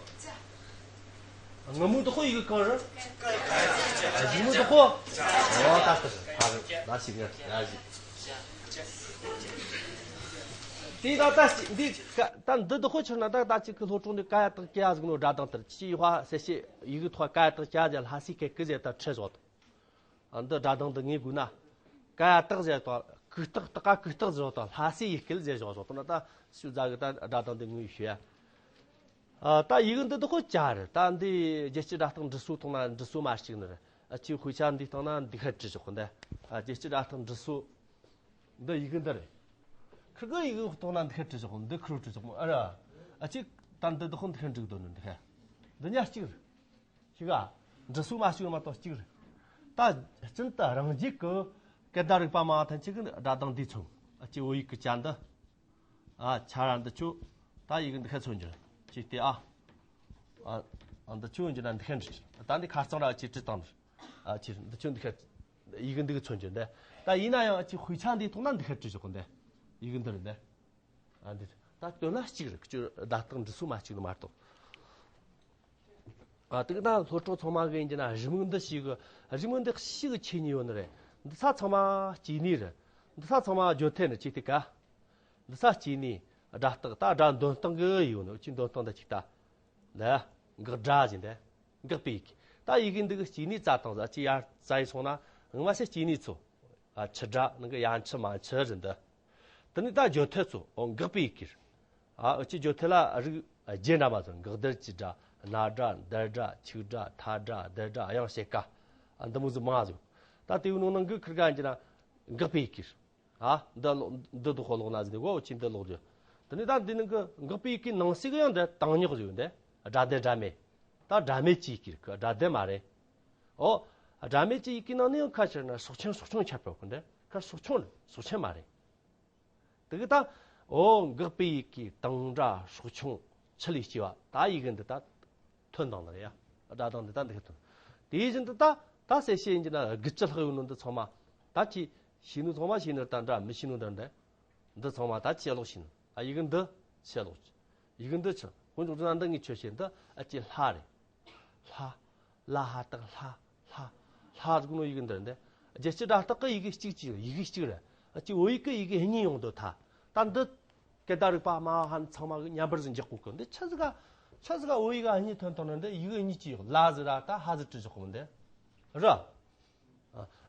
ངུ་མོ་དོ་ཁོ་ཡི་གི་གང་རེད། ཡི་མོ་དོ་ཁོ། ཨོ་ད་ལྟ་ཕ་རེད་ད་ཤི་ངར་ཡ་ཤི། དེ་ད་ལྟ་ཤི་འདི་ཀ་ད་འདི་དོ་ཁོ་ཆུར་ན་ད་ད་ཅིག་གི་ལྷོ་ཕྱོགས་འདི་ཀ་ཡ་དག་ཀ་ཡ་ཟིག་ནོ་སྒྲ་དང་དར་ཅི་ཡི་ཧ་སེ་ཤི་ཡི་གི་ཐོ་ཀ་ཡ་དག་ཀ་ཡ་ལྷ་སི་ཀེ་ཀི་ཟེ་ད་ཁྲེ་ཟོ་ད། འདི་སྒྲ་དང་འདི་ངེས་དགོས་ན། ཀ་ཡ་དག་ཟེ་ད་གུག་རྟགས་ད་ཀ་གུག་རྟགས་ཟེ་ད་ལྷ་སི་ཡི་སྐད་ཟེ་ཟོ་ད་ན་ད་ཤུ་ཛ་གི་ད་སྒྲ་དང་འདི་ངེས་ཤོད་ཡ། ཨ། ད་ཡི་གེ་འདི་དག་གོ་ཅ་རེད། ད་འདི་རྒྱལ་སྤྱི་སྒྲ་རྟགས་འབྲི་སྲོལ་ཐོག་ན་འབྲི་སྲོལ་མ་གཅིག་ནི་རེད། ཨ་ཅེ་དཔེ་ཆ་འདི་སྟེང་ན་འདི་ཁ་བྲི་ཆོག་གི་འདི། ཨ། རྒྱལ་སྤྱི་སྒྲ་རྟགས་འབྲི་སྲོལ། འདི་ཡི་གེ་འདི་རེད། ཁི་གི་ཡི་གེ་ཐོག་ན་འདི་ཁ་བྲི་ཆོག་གི་འདི་ཁུ་རུ་བྲི་ཆོག་མོ་ཨ་ར། ཨ་ཅེ་ད་འདི་དག་གོ་འདི་ཁ་འབྲི་གི་འདུག་ནི་འདི་ཁ། འདི་ཉ་གཅིག་རེད། ཤི་ག་འབྲི་སྲོལ་མ་གཅིག་མ་གཏོགས་གཅིག་རེད། ད་སྤྱིར་ད་རང་རྒྱལ་གི་སྐད་བརྡ་རིག་པ་མ་ཐན་ཅིག་གི་སྒྲ་གདངས་འདི་མཚོན། ཨ་ཅེ་བོད་ཡིག་གི་ཅ་འདི། ཨ། ཆ་ར་འདི་ཆོ། ད་ཡི་གེ་འདི་ཁ་མཚོན་རྒྱུ། ཅིག་སྟེ་ཨ། ཨ། འདི་ཆོ་འཇུ་ན་འདི་ཁ་འབྲི། ད་འདི་ཁ་རྩང་ར་ཅིག་བྲི་བཏང་འདི། ཨ་ཅེ་འདི་ཆོ་འདི་ཁ། ཡི་གེ་འདི་གི་མཚོན་རྒྱུ་འདི། ད་ཡིན་ན་ཡང་ཨ་ཅེ་དཔེ་ཆ་འདི་ཐོག་ན་འདི་ཁ་བྲི་ཆོག་གི་འདི། ཡི་གེ་འདི་རེད་འདི། ཨ་འདི། ད་དོན་ལ་གཅིག་རེད། ཁྱོད་བརྡ་རྟགས་འབྲི་སྲོལ་མ་གཅིག་ནི་མ་གཏོགས། ཨ། དེ་གི་ད་སློབ་གྲོགས་ཚང་མ་གི་ཡིན་གྱི་ན་རི་མོ་འདི་ཞིག་གི་རི་མོ་འདི་ཞིག་གི་ཆེ་ཉེ་ཡོད་ནི་རེད། འདི་ས་ཚང་མ་སྐྱེ་གནས་རེད། འདི་ས་ཚང་མ་བརྗོད་ཐད་ནི་ཅིག་དེ་ཀ་འདི་ས་སྐྱེ་གནས་སྒྲ་རྟགས་ད་སྒྲ་འདོན་སྟངས་གི་ཡོད་ནི་ཅིག་འདོན་སྟངས་ད་ཅིག་ད། ལ། འགག་སྒྲ་ཟེར་འདི། འགག་པའི་ཡི་གེ། ད་ཡི་གེ་འདི་གི་སྐྱེ་གནས་རྩ་དང་ཟ་ཅི་ཡར་རྩ་ཡི་སོང་ན་ངོ་མ་སེ་སྐྱེ་གནས་ཚོ། ཨ། འཆི་སྒྲ་ནང་གི་ཡ་འཆི་མ་འཆི་རེད་འདི། དེ་ནས་ད་བརྗོད་ཐད་ཚོ་འོ་འགག་པའི་ཡི་གེ་རེད། ཨ། འུ་ཅི་བརྗོད་ཐད་ལ་རིགས་རྒྱན་འདྲ་མ་ཚོ་འགག་རྡུལ་གྱི་སྒྲ་སྣ་སྒྲ་འདར་སྒྲ་འཁྱུག་སྒྲ་ཐལ་སྒྲ་རྡུལ་སྒྲ་དབྱངས་ཞེས་ཀ་ཨ། འདི་མོ་ཟིག་མང་ཟིག་ད་དེའི་ནང་ནང་གི་ཁིར་ག་ཡིན་གྱི་ན་འགག་པའི་ཡི་གེ་རེད། ཨ། འདི་ལོ་འདི་དུ་ཧོ་ལོག་ན་ཟིན་གོ་ཅི་འདི་ལོག་རྒྱུ། དེ་ནས་ད་འདི་ནང་གི་འགག་པའི་ཡི་གེ་ནང་གསེས་གི་ཡང་འདི་དང་ཉག་ཟིག་འདི་སྒྲ་སྡེ་སྒྲ་མེད། ད་སྒྲ་མེད་ཀྱི་ཡི་གེ་གི་སྒྲ་སྡེ་མ་རེད། ཨོ། སྒྲ་མེད་ཀྱི་ཡི་གེ་ནང་ནས་ཡང་ཁ་ཕྱིར་ན་སྲོག་ཆེན་སྲོག་ཆུང་ཁྱབ་པ་གི་འདི་ཁ་སྲོག་ཆུང་རེད་སྲོག་ཆེན་མ་རེད། དེ་གི་ད་ཨོ་འགག་པའི་ཡི་གེ་དང་སྒྲ་སྲོག་ཆུང་ཆུ་ལས་སྐྱེ་བ་ད་ཡི་གེ་འདི་ད། ཐོན་དང་ནི་རེད་ཡ། སྒྲ་གདངས་འདི་ད་འདི་ཐོན། དེ་བཞིན་དུ་ད་ད་གསལ་བཤད་ཡིན་གྱི་ན་དགུ་བཅུ་ལྷག་ཡོད་ནོ་འདི་ཚང་མ། ད་ཅི་ཤེས་ནོ་ཚང་མ་ཤེས་ནོ་ད་འདྲ་མི་ཤེས་ནོ་འདི་འདྲ། འདི་ཚང་མ་ད་ཅི་ལོག་ཤེས་ནོ། ཨ་ཡི་གེ་འདི་ཅི་ལོག་ཡི་གེ་འདི་ཆི་ཁོང་ཚོ་ན་འདི་ངས་ཆོས་བཤད་འདི་ཨ་ཅི་ལྷ་རེད། ལྷ། ལ་ཧ་བཏགས་ལྷ། ལྷ། ལྷ་ཟེར་གོ་ནོ་ཡི་གེ་འདི་རེད་འདི། རྒྱལ་སྤྱི་སྒྲ་རྟགས་ཀྱི་ཡི་གེ་གཅིག་གཅིག་ཡི་གེ་གཅིག་རེད། ཨ་ཅི་བོད་ཡིག་གི་ཡི་གེ་གཉིས་ཡོང་དོ་ཐ། ད་འདི། སྐད་བརྡ་རིག་པ་མ་ཧན་ཚང་མ་གི་མཉམ་པར་ཟིག་འཇོག་གོ་གི་འདི་ཆི་ཟིག་ག་ཆི་ཟིག་ག་བོད་ཡིག་ག་གཉིས་ཐོན་ཐོན་ནི་འདི་ཡི་གེ་གཉིས་ཀྱི་ཡོག་ལ་ཟིག་ར་ད་ཧ་ཟིག་བྲི་འཇོག་གོ་འདི་ར།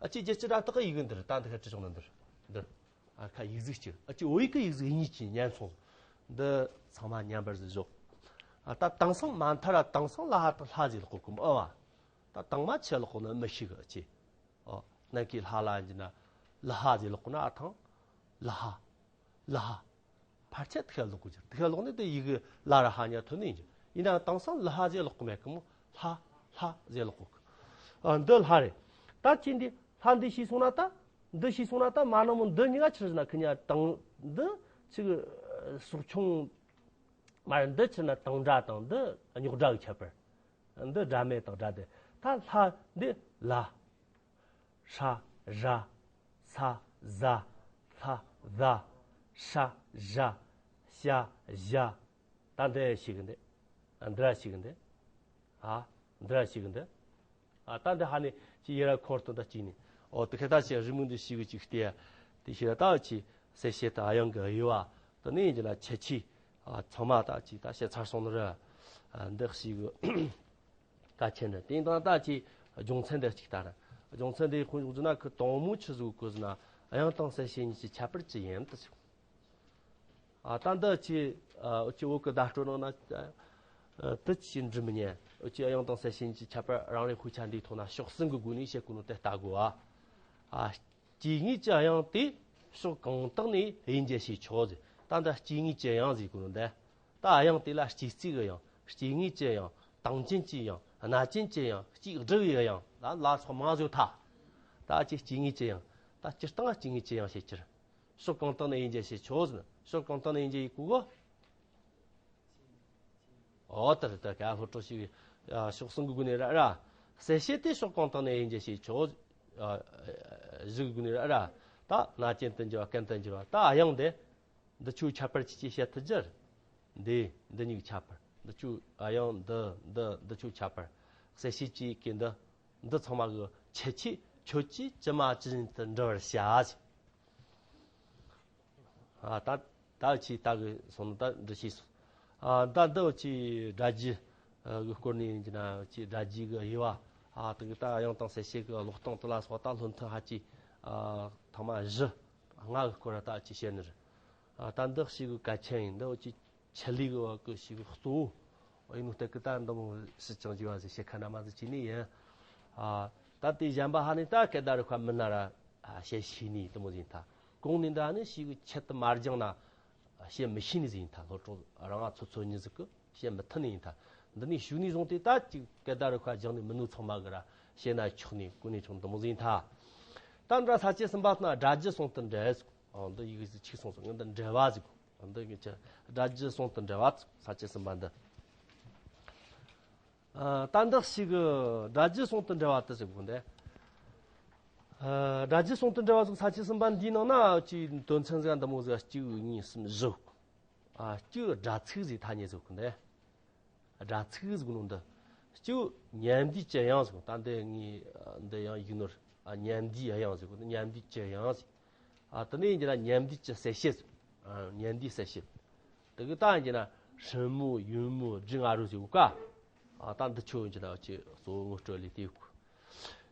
ཨ་ཅི་རྒྱལ་སྤྱི་སྒྲ་རྟགས་ཀྱི་ཡི་གེ་འདི་རེད་ད་འདི་ཁ་བྲི་འཇོག་ནི་འདི་རེད་འདི། ཨ་ཁ་ཡིག་གཟུགས་གཅིག་ཨ་ཅི་བོད་ཡིག་གི་ཡིག་གཟུགས་གཉིས་ཀྱི་ཉན་སོང་། འདི་ཚང་མ་མཉམ་པར་ཟིག་འཇོག་ཨ་ད་དེང་སང་མ་མཐར་ར་དེང་སང་ལ་ཧ་ད་ལྷ་ཟིག་ལོག་གོ་གི་ཨ་བ། ད་དང་མ་ཆེ་ལོག་གོ་ནི་མི་ཤེས་གི་ཨ་ཅི། ཨོ། ནམ་མཁའི་ལྷ་ལ་ཡིན་གྱི་ན། ལ་ཧ་ཟེར་ལོག་གོ་ན་ཨ་ཐང་། ལ་ཧ། ལ་ཧ། ཕར་ཆད་དེ་ཁ་ལོག་གོ་ཅིག་དེ་ཁ་ལོག་ནི་དེ་ཡི་གེ་ལ་ར་ཧ་ཉ་ཐོན་ནི་ཡིན་གྱི། ཡིན་ནའང་དེང་སང་ལ་ཧ་ཟེར་ལོག་གོ་མེད་གི་མོ། ལྷ། ལྷ་ཟེར་ལོག་གོ་གི་ཨ་འདི་ལྷ་རེད། ད་ཅི་འདི་ལྷ་འདི་ཤེས་སོང་ན་ད། འདི་ཤེས་སོང་ན་ད་མ་ནང་མོ་འདི་གཉིས་ཀ་ཆི་རེད་ཟེར་ན་ཁི་ཉ་དང་འདི་ཅིག་སྲོག་ཆུང་། མ་རེད་འདི་ཕྱིར་ན་དང་སྒྲ་དང་འདི་རྙོག་སྒྲ་གི་ཁྱད་པར། འདི་སྒྲ་མེད་དང་སྒྲ་དེ། ད་ལྷ་འདི་ལ། ཧྲ་ར། ས་ཟ། ལྷ་ཟ། ཧྲ་ཞ། ཤ་ཞ། ད་འདི་ཞིག་གི་འདི། འདི་ར་ཞིག་གི་འདི། ཨ། འདི་ར་ཞིག་གི་འདི། ཨ་ད་འདི་ཧ་ནི་ཅི་ཡེ་ར་འཁོར་དུ་ད་ཅི་ནི། ཨོ་དེ་ཁ་ད་ཅི་རི་མོ་འདི་ཞིག་གི་ཅིག་སྟེ། དེ་ཤེས་ར་ད་ཅི་གསལ་བཤད་ད་ཨ་ཡང་གི་དབྱེ་བ། དེ་ནས་ཡིན་གྱི་ན་ཁྱད་ཆོས། ཨ་ཚང་མ་ད་ཅི་ད་བཤད་ཚར་སོང་ནི་ར། ཨ་འདི་ཞིག་གི་གལ་ཆེན་ནི་དེ་དང་ད་ཅི་རྒྱུ་མཚན་འདི་གཅིག་ལྟར། རྒྱུ་མཚན་འདི་ཁོང་ཚོ་ན་ཁི་དང་མོ་ཆི་ཟིག་གོ་ཟིན་ན་དབྱངས་དང་གསལ་བྱེད་གཉིས་ཀྱི་ཁྱད་པར་ཅི་ཡིན་ད་ཟེར། ཨ་ད་འདི་ཅི་ཨ་ཅི་བོད་ཀྱི་བརྡ་སྤྲོད་ནང་ན་ཨ་དེ་ཅི་འབྲི་མི་ཉན། ཨ་ཅི་དབྱངས་དང་གསལ་བྱེད་གཉིས་ཀྱི་ཁྱད་པར་རང་རེ་དཔེ་ཆ་འདིའི་ཐོག་ན་ཕྱོགས་གསུམ་གྱི་སྒོ་ནས་བཤད་དགོས་ནོ་དེ་ལྟ་དགོས་ཨ། ཨ་སྐྱེ་དངོས་ཀྱི་དབྱངས་དེ་ཕྱོགས་གང་དག་ནས་དབྱེ་འབྱེད་བྱེད་ཆོག་ཟེར། ད་འདི་སྐྱེ་དངོས་ཀྱི་དབྱངས་ཟེར་དགོས་ནོ་འདི། ད་དབྱངས་དེ་ལ་སྐྱེ་རྩིས་ཀྱི་དབྱངས། སྐྱེ་དངོས་ཀྱི་དབྱངས། དྭངས་ཅན་གྱི་དབྱངས། རྣ་ཅན་གྱི་དབྱངས། སྐྱེ་སྒྲིབ་ཡི་དབྱངས། ལ་ལ་སོགས་མང་ཟིག་ཐ། ད་ཅི་སྐྱེ་དངོས་ཀྱི་དབྱངས། ད་སྤྱིར་བཏང་སྐྱེ་དངོས་ཀྱི་དབྱངས་བཤད་ཕྱིར། ཕྱོགས་གང་དག་ནས་དབྱེ་འབྱེད་བྱེད་ཆོག་ཟེར། ཕྱོགས་གང་དག་ནས་དབྱེ་འབྱེད་ཡེ་གོ་གོ། འོ་ད་རེད། ད་ག་སློབ་གྲོགས་ཤིག་ཕྱོགས་གསུམ་གྱི་སྒོ་ནས་ར་ར། གསལ་བྱེད་དེ་ཕྱོགས་གང་དག་ནས་དབྱེ་འབྱེད་བྱེད་ཆོག་བཞི་གི་སྒོ་ནས་ར་ར། ད་རྣ་ཅན་དུ་འགྱུར་བ་རྐན་དུ་འགྱུར་བ། ད་དབྱངས་དེ་འདི་ཆོས་ཁྱད་པར་ཅི་ཅི་བཤད་ཐུབ་རྒྱུ། འདི་འདི་གཉིས་ཁྱད་པར། འདི་ཆོས་དབྱངས་འདི་འདི་འདི་ཆོས་ཁྱད་པར། གསལ་བྱེད་ཀྱི་གི་འདི་འདི་ཚང་མ་གི་ཁྱད་ཆོས་ཁྱོད་ཀྱིས་ཇི་མ་ཇི་བཞིན་དུ་འབྲི་བར་བྱ་ཟེར། ཨ་ད་ད་ཅི་ད་གི་སོང་ད་འདི་ཤེས་སོང་། ཨ་ད་འདི་ཅི་སྒྲ་རྒྱུ་གི་སྐོར་ནས་ཡིན་གྱི་ན་ཅི་སྒྲ་རྒྱུ་གི་དབྱེ་བ། ཨ་ད་གི་ད་དབྱངས་དང་གསལ་བྱེད་ཀྱི་ཀློག་སྟངས་དེ་ལ་སོགས་ད་སློབ་ཐུན་ཧ་ཅི་ཨ་ཐ་མ་བཞི་ལྔ་གི་སྐོར་ལ་ད་ཅི་བཤད་ནི་རེད། ཨ་ད་འདི་ཞིག་གི་གལ་ཆེན་ཡིན། འདི་ཅི་ཆེད་ལས་གི་བ་གི་ཞིག་གཙོ་བོ་ཡིན་ནོ་སྟེ་གི་ད་འདི་མོ་སྲིད་ཀྱང་བརྗེ་བ་ཟེར་བཤད་ཁ་འདྲ་མ་ཟིག་བྱས་ནི་ཡིན། ཨ་ད་དེ་གཞན་པ་ཧ་ནི་ད་སྐད་བརྡ་རིག་པ་མི་སྣ་ར་ཨ་བཤད་ཤེས་ནི་དེ་མོ་ཟིག་ཡིན་ཐལ། གོང་ནས་འདྲ་ནི་ཞིག་གི་ཆེད་དུ་མ་སྦྱངས་ན་བཤད་མི་ཤེས་ནི་ཟིག་ཡིན་ཐལ། སློབ་གྲོགས་རང་ང་ཚོ་ཚོ་གཉིས་ཟིག་གི་བཤད་མི་ཐུབ་ནི་ཡིན་ཐལ། འདི་ནི་ཞུགས་ནས་བཟུང་སྟེ་ད་ཅིག་སྐད་བརྡ་རིག་པ་སྦྱངས་ནས་མི་ནུ་ཚང་མ་གི་ར་བཤད་ན་ཆོག་ནི་གོ་ནས་ཆོག་འདི་མོ་ཟིག་ཡིན་ཐལ། ད་འདྲ་ས་བཅད་གསུམ་པ་ན་སྒྲ་རྒྱུད་ཟུང་དུ་འབྲེལ་ཟེར། ཨ་འདི་ཡི་གེ་ཟིག་ཆིག་སོང་སོང་ངས་འདི་འབྲེལ་བ་ཟིག་འདི་གི་ཆ་སྒྲ་རྒྱུད་ཟུང་དུ་འབྲེལ་བ་ས་བཅད་གསུམ་པ་འདི། ཨ་ད་འདི་ཞིག་གི་སྒྲ་རྒྱུད་ཟུང་དུ་འབྲེལ་བ་དེ་ཟེར་གོ་འདི། ཨ་སྒྲ་རྒྱུད་ཟུང་དུ་འབྲེལ་བ་ཟིག་ས་བཅད་གསུམ་པ་འདིའི་ནང་ན་ཅིག་དོན་ཚན་ཟིག་འདི་མོ་ཟིག་གཅིག་གཉིས་གསུམ་བཞི། ཨ་གཅིག་སྒྲ་ཚིག་ཟིག་ཐ་སྙད་ཟིག་གོ་འདི། སྒྲ་ཚིག་ཟེར་གོ་ནོ་འདི། གཅིག་ཉན་འདུས་ཀྱི་དབྱངས་ཟེར་གོ། ད་འདི་ངས་འདི་ཡང་ཡིག་ནོར། ཨ་ཉན་འདུས་དབྱངས་ཟེར་གོ་ནོ། ཉན་འདུས་ཀྱི་དབྱངས་ཟེར། ཨ་དེ་ནས་ཡིན་གྱི་ན་ཉན་འདུས་ཀྱི་གསལ་བྱེད་ཟེར། ཨ་ཉན་འདུས་གསལ་བྱེད། དེ་གི་ད་ཡིན་གྱི་ན་སྲིན་མོ་ཡོན་མོ་སྒྲིག་ང་རུ་ཟེར་གོ་ཀ། ཨ་ད་འདི་ཆོ་ཡིན་གྱི་ན་ཅི་གཙོ་བོ་ངོ་སྤྲོད་ལས་དེ་གོ།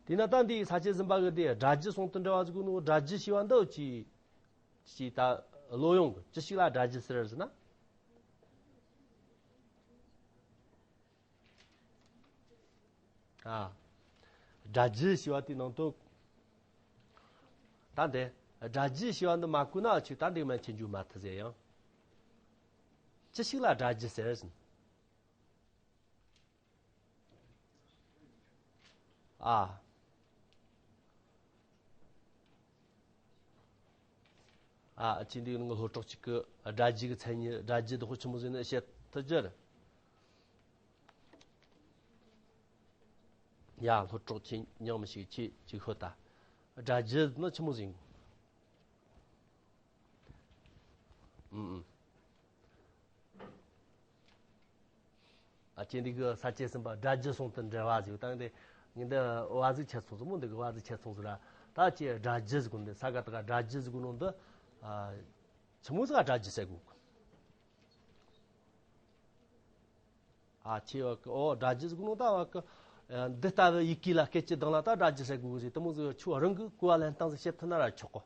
དེས་ན་ད་འདི་ས་བཅད་གསུམ་པ་གི་དེ་སྒྲ་རྒྱུད་ཟུང་དུ་འབྲེལ་བ་ཟེར་གོ་ནོ། སྒྲ་རྒྱུད་ཞེས་པ་འདི་ཅི། ཅིག་ད་བློ་ཡོང་གི་ཅི་ཞིག་ལ་སྒྲ་རྒྱུད་ཟེར་ཟེར་ན། ཨ། སྒྲ་རྒྱུད་ཞེས་པ་དེའི་ནང་དུ། ད་འདི་སྒྲ་རྒྱུད་ཞེས་པ་འདི་མ་གོ་ན་ཆོས་ད་འདི་མན་ཆད་འཇུག་མ་ཐུབ་ཟེར་ཡང་། ཅི་ཞིག་ལ་སྒྲ་རྒྱུད་ཟེར་ཟེར། ཨ། ཨ་ཅི་འདི་ནང་སློབ་གྲོགས་གཅིག་གི་སྒྲ་རྒྱུད་ཀྱི་མཚན་ཉིད། སྒྲ་རྒྱུད་དེ་ཁོ་ཆི་མོ་ཟིག་ནི་བཤད་ཐུབ་རྒྱུ་རེད། ཡ་སློབ་གྲོགས་ཁྱེད་ཉམས་ཞིག་ཁྱེད་ཅིག་ཤོད་ད། སྒྲ་རྒྱུད་ནི་ཆི་མོ་ཟིག་ཨུམ་ཨུམ། ཨ་ཅེ་འདི་གི་ས་བཅད་གསུམ་པ་སྒྲ་རྒྱུད་ཟུང་དུ་འབྲེལ་བ་ཟེར་བཏང་སྟེ། ངས་འདི་བ་ཟིག་ཆད་སོང་ཟེར་མོ། འདི་གི་བ་ཟིག་ཆད་སོང་ཟེར་ར། ད་ཅེ་སྒྲ་རྒྱུད་ཟེར་གོ་འདི་ས་ག་ད་ག་སྒྲ་རྒྱུད་ཟེར་གོ་ནོ་འདི། ཨ་ཆི་མོ་ཟིག་སྒྲ་རྒྱུད་ཟེར་གོ། ཨ་ཆེ་བ་གི་ཨོ་སྒྲ་རྒྱུད་ཟེར་གོ་ནོ་ད་བ་གི། ཨ་འདི་ལྟ་བུ་ཡི་གེ་ལ་སྐད་ཅིག་གདངས་ལ་ད་སྒྲ་རྒྱུད་ཟེར་གོ་གི་ཟེར་དེ་མོ་ཟིག་ཆུ་རང་གི་གོ་བ་ལེན་སྟངས་ཟིག་བཤད་ཐུབ་ན་ར་ཆོག་གོ།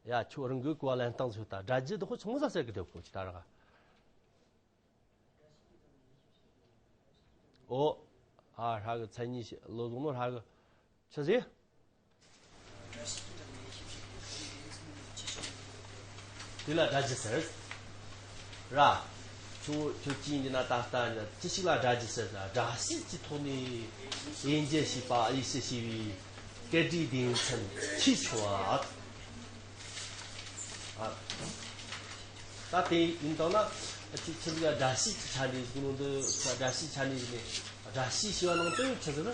ཡ་ཁྱོད་རང་གི་གོ་བ་ལེན་སྟངས་ཤོད་ད། སྒྲ་རྒྱུད་དེ་ཁོ་ཆུང་ས་ཟེར་གི་དེ་ཁོ་ཅི་ད་ར། ཨོ། ཨ་ཧྲ་གི་མཚན་ཉིད་བློ་བཟུང་ནོ་ཧྲ་གི། ཆི་ཟེར། དེ་ལ་སྒྲ་རྒྱུད་ཟེར། ར། ཁྱོད་ཁྱོད་ཀྱིས་འདི་ན་ད་ལྟ་ནི་ཅི་ཞིག་ལ་སྒྲ་རྒྱུད་ཟེར་ན། སྒྲ་བྱས་ཀྱི་ཐོག་ནས་དབྱེ་འབྱེད་བྱས་པ་དབྱེ་ཕྱེ་བྱས་པའི་སྐད་སྒྲའི་སྡེ་ཚན་ཁྱད་ཆོས་པ། ཨ། ད་དེ་ཡིན་དང་ན་ཆི་ཆི་ཟིག་སྒྲ་བྱས་ཀྱི་ཆ་ནས་ཟེར་ནོ་འདི་སྒྲ་བྱས་ཆ་ནས་ཟེར་ནས་སྒྲ་བྱས་ཞེས་པ་ནང་དུ་ཆི་ཟེར།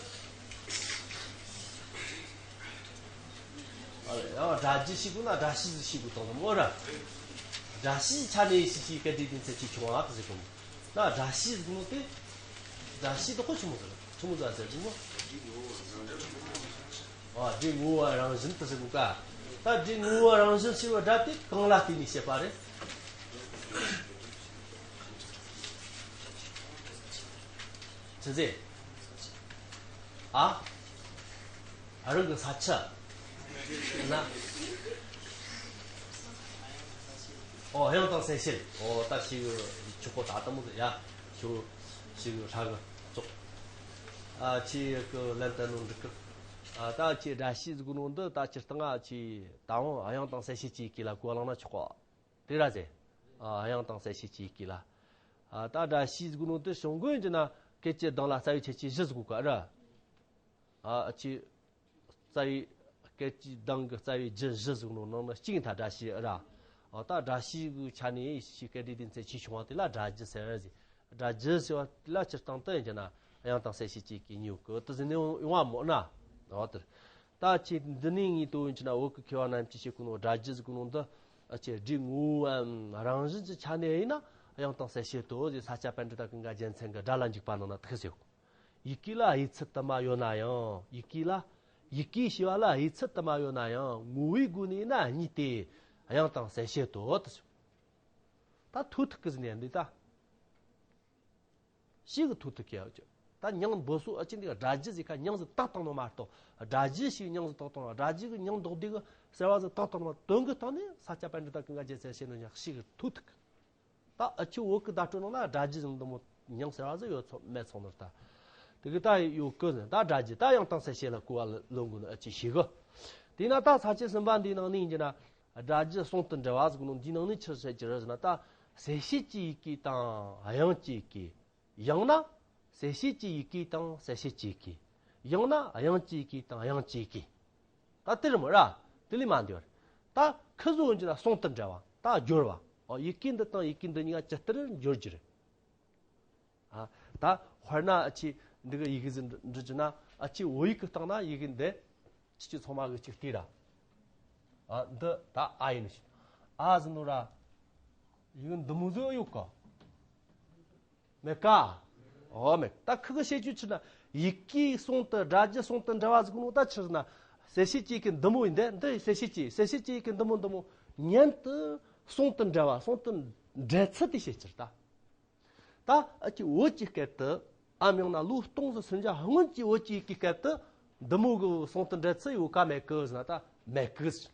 ཨ་ཡང་སྒྲ་རྒྱུད་ཞེས་དགོས་ན་སྒྲ་བྱས་ཟིག་ཞེས་དགོས་དང་མོ་ར། སྒྲ་བྱས་ཆ་ནས་ཞེས་བྱའི་སྐད་སྒྲའི་སྡེ་ཚན་ཁྱད་ཆོས་པ་དེ་ཟེར་གོ། ན་སྒྲ་བྱས་ཟེར་ནོ་དེ། སྒྲ་བྱས་དེ་ཁོ་ཆི་མོ་ཟེར། ཆི་མོ་ཟེར་ཟེར་གོ། ཨ་སྒྲའི་ངོ་བོ་རང་བཞིན་དུ་ཟེར་གོ་ཀ། ད་སྒྲའི་ངོ་བོ་རང་བཞིན་ཞེས་པ་སྒྲ་དེ་གང་ལ་བརྟེན་ནས་བཤད་པ་རེད། ཆི་ཟེར། ཨ། ཨ་རང་གི་ས་ཆ། ན། ཨོ་དབྱངས་དང་གསལ་བྱེད། ཨོ་ད་ཞིག་ཆོག་གོ། ད་ལྟ་མོ་ཟེར་ཡ། ཞུ་ཞིག་ཧྲ་གི་ཙོག་ཨ་ཆི་གི་ལན་ད་ནོ་འགྲིག་གི། ཨ་ད་ཆི་སྒྲ་བྱས་ཟེར་གོ་ནོ་འདི་ད་སྤྱིར་བཏང་ཨ་ཆི་ད་འོང་དབྱངས་དང་གསལ་བྱེད་ཀྱི་གི་ལ་གོ་བ་བླངས་ན་ཆོག་གོ། དེ་ར་ཟེར། ཨ་དབྱངས་དང་གསལ་བྱེད་ཀྱི་གི་ལ། ཨ་ད་སྒྲ་བྱས་ཟེར་གོ་ནོ་དེ་བྱུང་དགོས་ཡིན་གྱི་ན་སྐད་ཅིག་གདངས་ལ་རྩ་བའི་ཁྱད་ཆོས་བཞི་ཟེར་གོ་ག་ར། ཨ་ཨ་ཅེ་རྩ་བའི་སྐད་ཅིག་གདངས་ཀྱི་རྩ་བའི་རྒྱུ་བཞི་ཟེར་གོ་ནོ་ནང་ན་གཅིག་ཡིན་ད་སྒྲ་བྱས་ར། ཨ་ད་སྒྲ་བྱས་གི་ཆ་ནས་ཤི་སྐད་སྒྲའི་སྡེ་ཚན་ཆེ་ཆུང་བ་དེ་ལ་སྒྲ་རྒྱུ་ཟེར་ཟེར། སྒྲ་རྒྱུ་ཟེར་བ་དེ་ལ་སྤྱིར་བཏང་དུ་ཡིན་གྱི་ན་དབྱངས་དང་གསལ་བྱེད་ཀྱི་ཡུལ་གྱི་དུ་ཟིན་ནས་ཡོང་བ་མོ་ན། འོ་དེར། ད་ཅི་འདི་ནས་ངེས་དོན་ཡིན་གྱི་ན་བོད་ཀྱི་མཁས་པ་རྣམས་ཀྱིས་བཤད་གོ་ནོ་སྒྲ་རྒྱུ་ཟེར་གོ་ནོ་འདི་ཨ་ཅེ་སྒྲའི་ངོ་བོའམ་རང་བཞིན་གྱི་ཆ་ནས་ཡིན་ན་དབྱངས་དང་གསལ་བྱེད་དོ་ཟེར་ས་སྐྱ་པཎྜི་ཏ་ཀུན་དགའ་རྒྱལ་མཚན་གྱི་སྒྲ་ལ་འཇུག་པ་ནང་ན་དེ་ཟེར། ཡི་གེ་ལ་དབྱེ་ཚུལ་དུ་མ་ཡོད་ན་ཡང་། ཡི་གེ་ལ་ཡི་གེ་ཞེས་པ་ལ་དབྱེ་ཚུལ་དུ་མ་ཡོད་ན་ཡང་ངོ་བོའི་སྒོ་ནས་ན་གཉིས་ཏེ། དབྱངས་དང་གསལ་བྱེད་དོ་དེ་ཟེར། ད་ཐོ་ཐུག་གི་ཟིན་ནས་འདི་ད། ཤེས་གི་ཐོ་ཐུག་གི་ཡ། ད་མྱིང་འབོད་སོགས་ཨ་ཅེ་འདི་སྒྲ་རྒྱུ་ཟིག་ཁ་མྱིང་ཟིག་བཏགས་བཏང་ནོ་མ་གཏོགས། སྒྲ་རྒྱུ་ཞིག་མྱིང་ཟིག་བཏགས་བཏང་ནོ། སྒྲ་རྒྱུ་གི་མྱིང་འདོགས་དུས་གི་ཟེར་བ་ཟིག་བཏགས་བཏང་ནོ་མ་དོན་གི་སྟེང་ནས་ས་སྐྱ་པཎྜི་ཏ་ཀུན་དགའ་རྒྱལ་མཚན་བཤད་ནོ་ཡང་ཤེས་གི་ཐོ་ཐུག་གི། ད་ཨ་ཆུ་བོད་ཀྱི་བརྡ་སྤྲོད་ནང་ན་སྒྲ་རྒྱུ་ཟིག་འདི་མོ་མྱིང་ཟེར་བ་ཟིག་ཡོད་ཚོ་མེད་ཚོ་ནོ་ད། དེ་གི་ད་ཡོད་གི་ཟིན་ད་སྒྲ་རྒྱུ་ད་དབྱངས་དང་གསལ་བྱེད་ལ་གོ་བ་ལོན་དགོས་ནོ་ཨ་ཅེ་ཤེས་གི། དེས་ན་ད་ས་བཅད་གསུམ་པ་འདིའི་ནང་ནས་ཡིན་གྱི་ན། སྒྲ་རྒྱུ་ཟུང་དུ་འབྲེལ་བ་ཟེར་གོ་ནོ་འདིའི་ནང་ནས་ཆི་ཟེར་གྱི་རེད་ཟེར་ན། ད་གསལ་བྱེད་ཀྱི་ཡི་གེ་དང་དབྱངས་ཀྱི་ཡི་གེ། ཡང་ན་གསལ་བྱེད་ཀྱི་ཡི་གེ་དང་གསལ་བྱེད་ཀྱི་ཡི་གེ། ཡང་ན་དབྱངས་ཀྱི་ཡི་གེ་དང་དབྱངས་ཀྱི་ཡི་གེ། ད་དེ་རེད་མོ་ར། དེ་ལས་མ་འདས་པར། ད་ཁི་ཟོ་འོན་གྱི་ན་ཟུང་དུ་འབྲེལ་བ་ད་སྦྱོར་བ། ཨོ་ཡི་གེ་འདི་དང་ཡི་གེ་འདི་གཉིས་ཀ་ཇི་ལྟར་སྦྱོར་གྱི་རེད། ཨ། ད་དཔེར་ན་ཨ་ཅེ་འདི་གི་ཡི་གེ་ཟིག་འབྲི་རྒྱུ་ན་ཨ་ཅེ་བོད་ཡིག་གི་སྟེང་ན་ཡི་གེ་འདི་ཁྱེད་ཀྱི་ཚང་མ་གི་ཅིག་བལྟས་ར། ཨ་འདི་ད་ཨ་ཡིན་ཞིག་ཨ་ཟིག་ནོ་ར། ཡི་གེ་འདི་མོ་ཟིག་ཡོད་ག་མེད་ག་ཨོ་མེད། ད་ཁི་གི་བཤད་རྒྱུ་ཆི་ན་ཡི་གེ་ཟུང་དུ་སྒྲ་རྒྱུ་ཟུང་དུ་འབྲེལ་བ་ཟིག་ནོ་ད་ཆི་ན། གསལ་བྱེད་ཀྱི་ཡི་གེ་འདི་མོ་ཡིན་འདི་འདི་གསལ་བྱེད་ཀྱི་གསལ་བྱེད་ཀྱི་ཡི་གེ་འདི་མོ་འདི་མོ་མཉམ་དུ་ཟུང་དུ་འབྲེལ་བ་ཟུང་དུ་འབྲེལ་ཚུལ་དེ་བཤད་རྒྱུ་རེད་ད། ད་ཨ་ཅེ་བོད་ཀྱི་སྐད་དུ་ཨ་མྱང་ན་ལོ་སྟོང་ཟིག་སུམ་བརྒྱ་སྔོན་གྱི་བོད་ཀྱི་ཡི་གེ་སྐད་དུ་འདི་མོ་གི་ཟུང་དུ་འབྲེལ་ཚུལ་ཡོད་ག་མེད་གི་ཟེར་ན་ད་མེད་གི་ཟེར།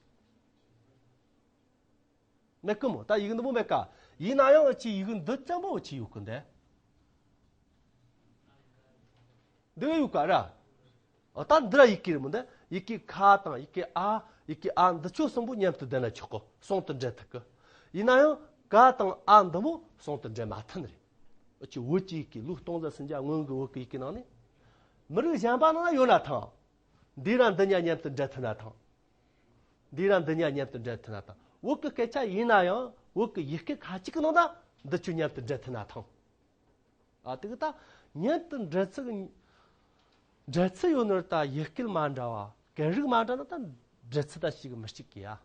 མེད་གི་མོ། ད་ཡི་གེ་འདི་མོ་མེད་ག་ཡིན་ན་ཡང་ཨ་ཅེ་ཡི་གེ་འདི་ཅང་མོ་ཨ་ཅེ་ཡོད་གི་འདི། འདི་ཡོད་ག་ར། ཨ་ད་འདི་ར་ཡི་གེ་རེད་མོ་འདི། ཡི་གེ་ཁ་དང་ཡི་གེ་ཨ་ཡི་གེ་ཨ་འདི་ཆོ་གསུམ་པོ་མཉམ་དུ་ལྡན་ན་ཆོག་གོ་ཟུང་དུ་འབྲེལ་ཐུབ་གི་ཡིན་ན་ཡང་ཀ་དང་ཨ་འདི་མོ་ཟུང་དུ་འབྲེལ་མ་ཐུབ་ནི་རེད། ཨ་ཅེ་བོད་ཀྱི་ཡི་གེ་ལོ་སྟོང་ཟིག་སུམ་བརྒྱ་སྔོན་གྱི་བོད་ཀྱི་ཡི་གེ་ནང་ནས་མི་རིགས་གཞན་པ་ནང་ན་ཡོད་ན་ཐང་། འདི་ར་འདི་གཉིས་མཉམ་དུ་འབྲེལ་ཐུབ་ན་ཐང་། འདི་ར་འདི་གཉིས་མཉམ་དུ་འབྲེལ་ཐུབ་ན་ཐང་། བོད་ཀྱི་སྐད་ཆ་ཡིན་ན་ཡང་བོད་ཀྱི་ཡི་གེ་ཁ་ཅིག་གི་ནང་ན་འདི་ཆོ་མཉམ་དུ་འབྲེལ་ཐུབ་ན་ཐང་། ཨ་དེ་གི་ད་མཉམ་དུ་འབྲེལ་ཚུལ་གི་འབྲེལ་ཚུལ་ཡོད་ནོར་ད་ཡི་གེ་མ་འདྲ་བ་སྐད་རིགས་མ་འདྲ་ན་ད་འབྲེལ་ཚུལ་ད་ཞིག་མི་གཅིག་གི་ཡ།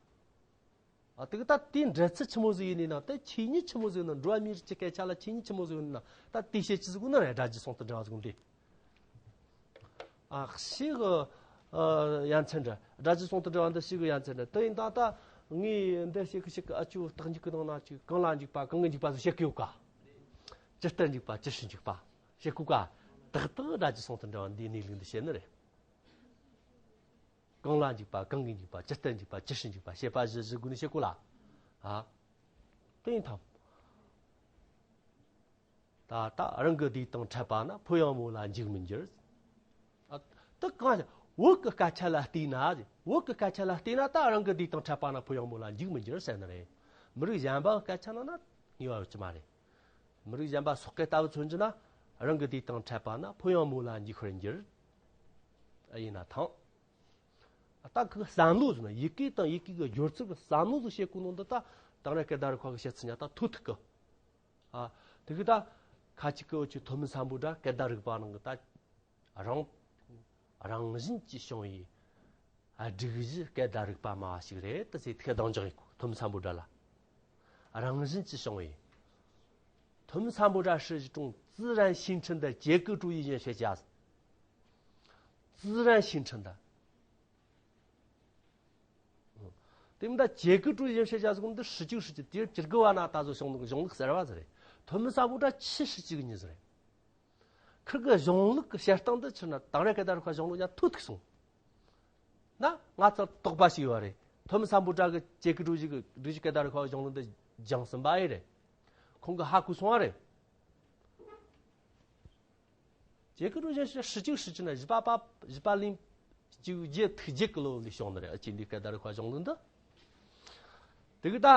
ཨ་དེ་གི་ད་དེའི་འབྲེལ་ཚུལ་ཆི་མོ་ཟིག་ཡིན་ནི་ན་དེ་ཆོས་ཉིད་ཆི་མོ་ཟིག་ཡིན་ན་འགྲོ་བ་མིའི་རིགས་ཀྱི་སྐད་ཆ་ལ་ཆོས་ཉིད་ཆི་མོ་ཟིག་ཡིན་ན་ད་དེ་བཤད་ཅི་ཟིག་གོ་ནི་རེད། སྒྲ་རྒྱུ་ཟུང་དུ་འབྲེལ་བ་ཟིག་འདི། ཨ་ཤི་གི་ཡ་མཚན་འདྲ་སྒྲ་རྒྱུ་ཟུང་དུ་འབྲེལ་བ་འདི་ཤི་གི་ཡ་མཚན་འདྲ་དེ་ཡིན་ད་ད་ངས་འདི་ཤི་གི་ཤི་གི་ཨ་ཅུ་རྟགས་འཇུག་གི་ནང་ན་ཅིག་གང་ལ་འཇུག་པ་གང་གི་འཇུག་པ་ཟིག་བཤད་གི་ཡོད་ག་ཇི་ལྟར་འཇུག་པ་ཇི་ཕྱིར་འཇུག་པ་བཤད་གོ་ག་ཏག་ཏག་སྒྲ་རྒྱུ་ཟུང་དུ་འབྲེལ་བ་འདིའི་གནས་ལུགས་འདི་བཤད་ནི་རེད། གང་ལ་འཇུག་པ་གང་གིས་འཇུག་པ་ཇི་ལྟར་འཇུག་པ་ཇི་ཕྱིར་འཇུག་པ་བཤད་པ་བཞི་བཞི་དགུ་ནས་བཤད་གོ་ལ། ཨ། དེ་ཡིན་ཐམ། ད་ལྟ་རང་གི་སྡེ་དང་ཕྲད་པ་ན་ཕོ་ཡང་མོ་ལ་འཇུག་མི་འགྱུར། ཨ། དེ་གང་བོད་ཀྱི་སྐད་ཆ་ལ་བལྟས་ན་བོད་ཀྱི་སྐད་ཆ་ལ་བལྟས་ན་ད་རང་གི་སྡེ་དང་ཕྲད་པ་ན་ཕོ་ཡང་མོ་ལ་འཇུག་མི་འགྱུར་ཟེར་ནི་རེད། མི་རིགས་གཞན་པ་སྐད་ཆ་ནང་ན་ངེས་པ་ཡོད་ཀྱི་མ་རེད། མི་རིགས་གཞན་པ་སོག་སྐད་ལྟ་བུ་མཚོན་རྒྱུ་ན་རང་གི་སྡེ་དང་ཕྲད་པ་ན་ཕོ་ཡང་མོ་ལ་འཇུག་པར་འགྱུར། ཨ་ཡིན་ན་ཐང་། ད་ཁོའི་བསམ་བློ་ཟེར་ན་ཡི་གེ་དང་ཡི་གེ་གི་སྦྱོར་ཚུལ་གྱི་བསམ་བློ་ཟིག་བཤད་གོ་ནོ་འདི་ད་དེང་རབས་སྐད་བརྡ་རིག་པ་གི་བཤད་ཚུལ་ཉག་ད་ཐོ་ཐུག་གི། ཨ། དེ་གི་ད་ཁ་ཅིག་གི་འུ་ཆོ་ཐོན་མི་སམ་བྷོ་ཊ་སྐད་བརྡ་རིག་པ་ནང་གི་ད་རང་རང་བཞིན་གྱིས་བྱུང་བའི་སྒྲིག་གཞི་སྐད་བརྡ་རིག་པ་སྨྲ་བ་ཞིག་རེད་དེ་ཟེར་ཐད་གདེང་འཇོག་ཡིན་གོ། ཐོན་མི་སམ་བྷོ་ཊ་ལ་རང་བཞིན་གྱིས་བྱུང་བའི། 同声部这是一种自然形成的结构主义原学家。自然形成的。དེ་མིན་ད་结构主义原学家ཟེར་གོ་འདི་十九世纪དེར་བཅུ་དགུ་བ་ན་ད་གཟོད་བྱུང་ནོ་གཞུང་ལུགས་གསར་བ་ཟིག་རེད། 同声部这七十几个年ཟིག་རེད། ཁིར་གི་གཞུང་ལུགས་ཀྱི་བཤད་སྟངས་འདི་ཕྱིར་ན་དེང་རབས་སྐད་བརྡ་རིག་པ་གཞུང་ལུགས་ཉག་ཐོ་ཐུག་སོང་། ན་ང་ཚོར་དོགས་པ་ཞིག་ཡོད་རེད། 同声部这个结构主义གི་སྒྲིག་གཞི་སྐད་བརྡ་རིག་པ་གཞུང་ལུགས་འདི་སྦྱངས་ཟིན་པ་ཡིན་རེད། ཁོང་གི་ཧ་གོ་སོང་བ་རེད།结构主义是十九世纪ན་བཞི་པ་པ་བཞི་པ་ལིང་གཅིག་བརྒྱད་ཐིག་བརྒྱད་ཀྱི་ལོ་ལ་བྱུང་ནི་རེད། ཨ་ཅེ་འདི་སྐད་བརྡ་རིག་པ་གཞུང་ལུགས་འདི། དེ་གི་ད་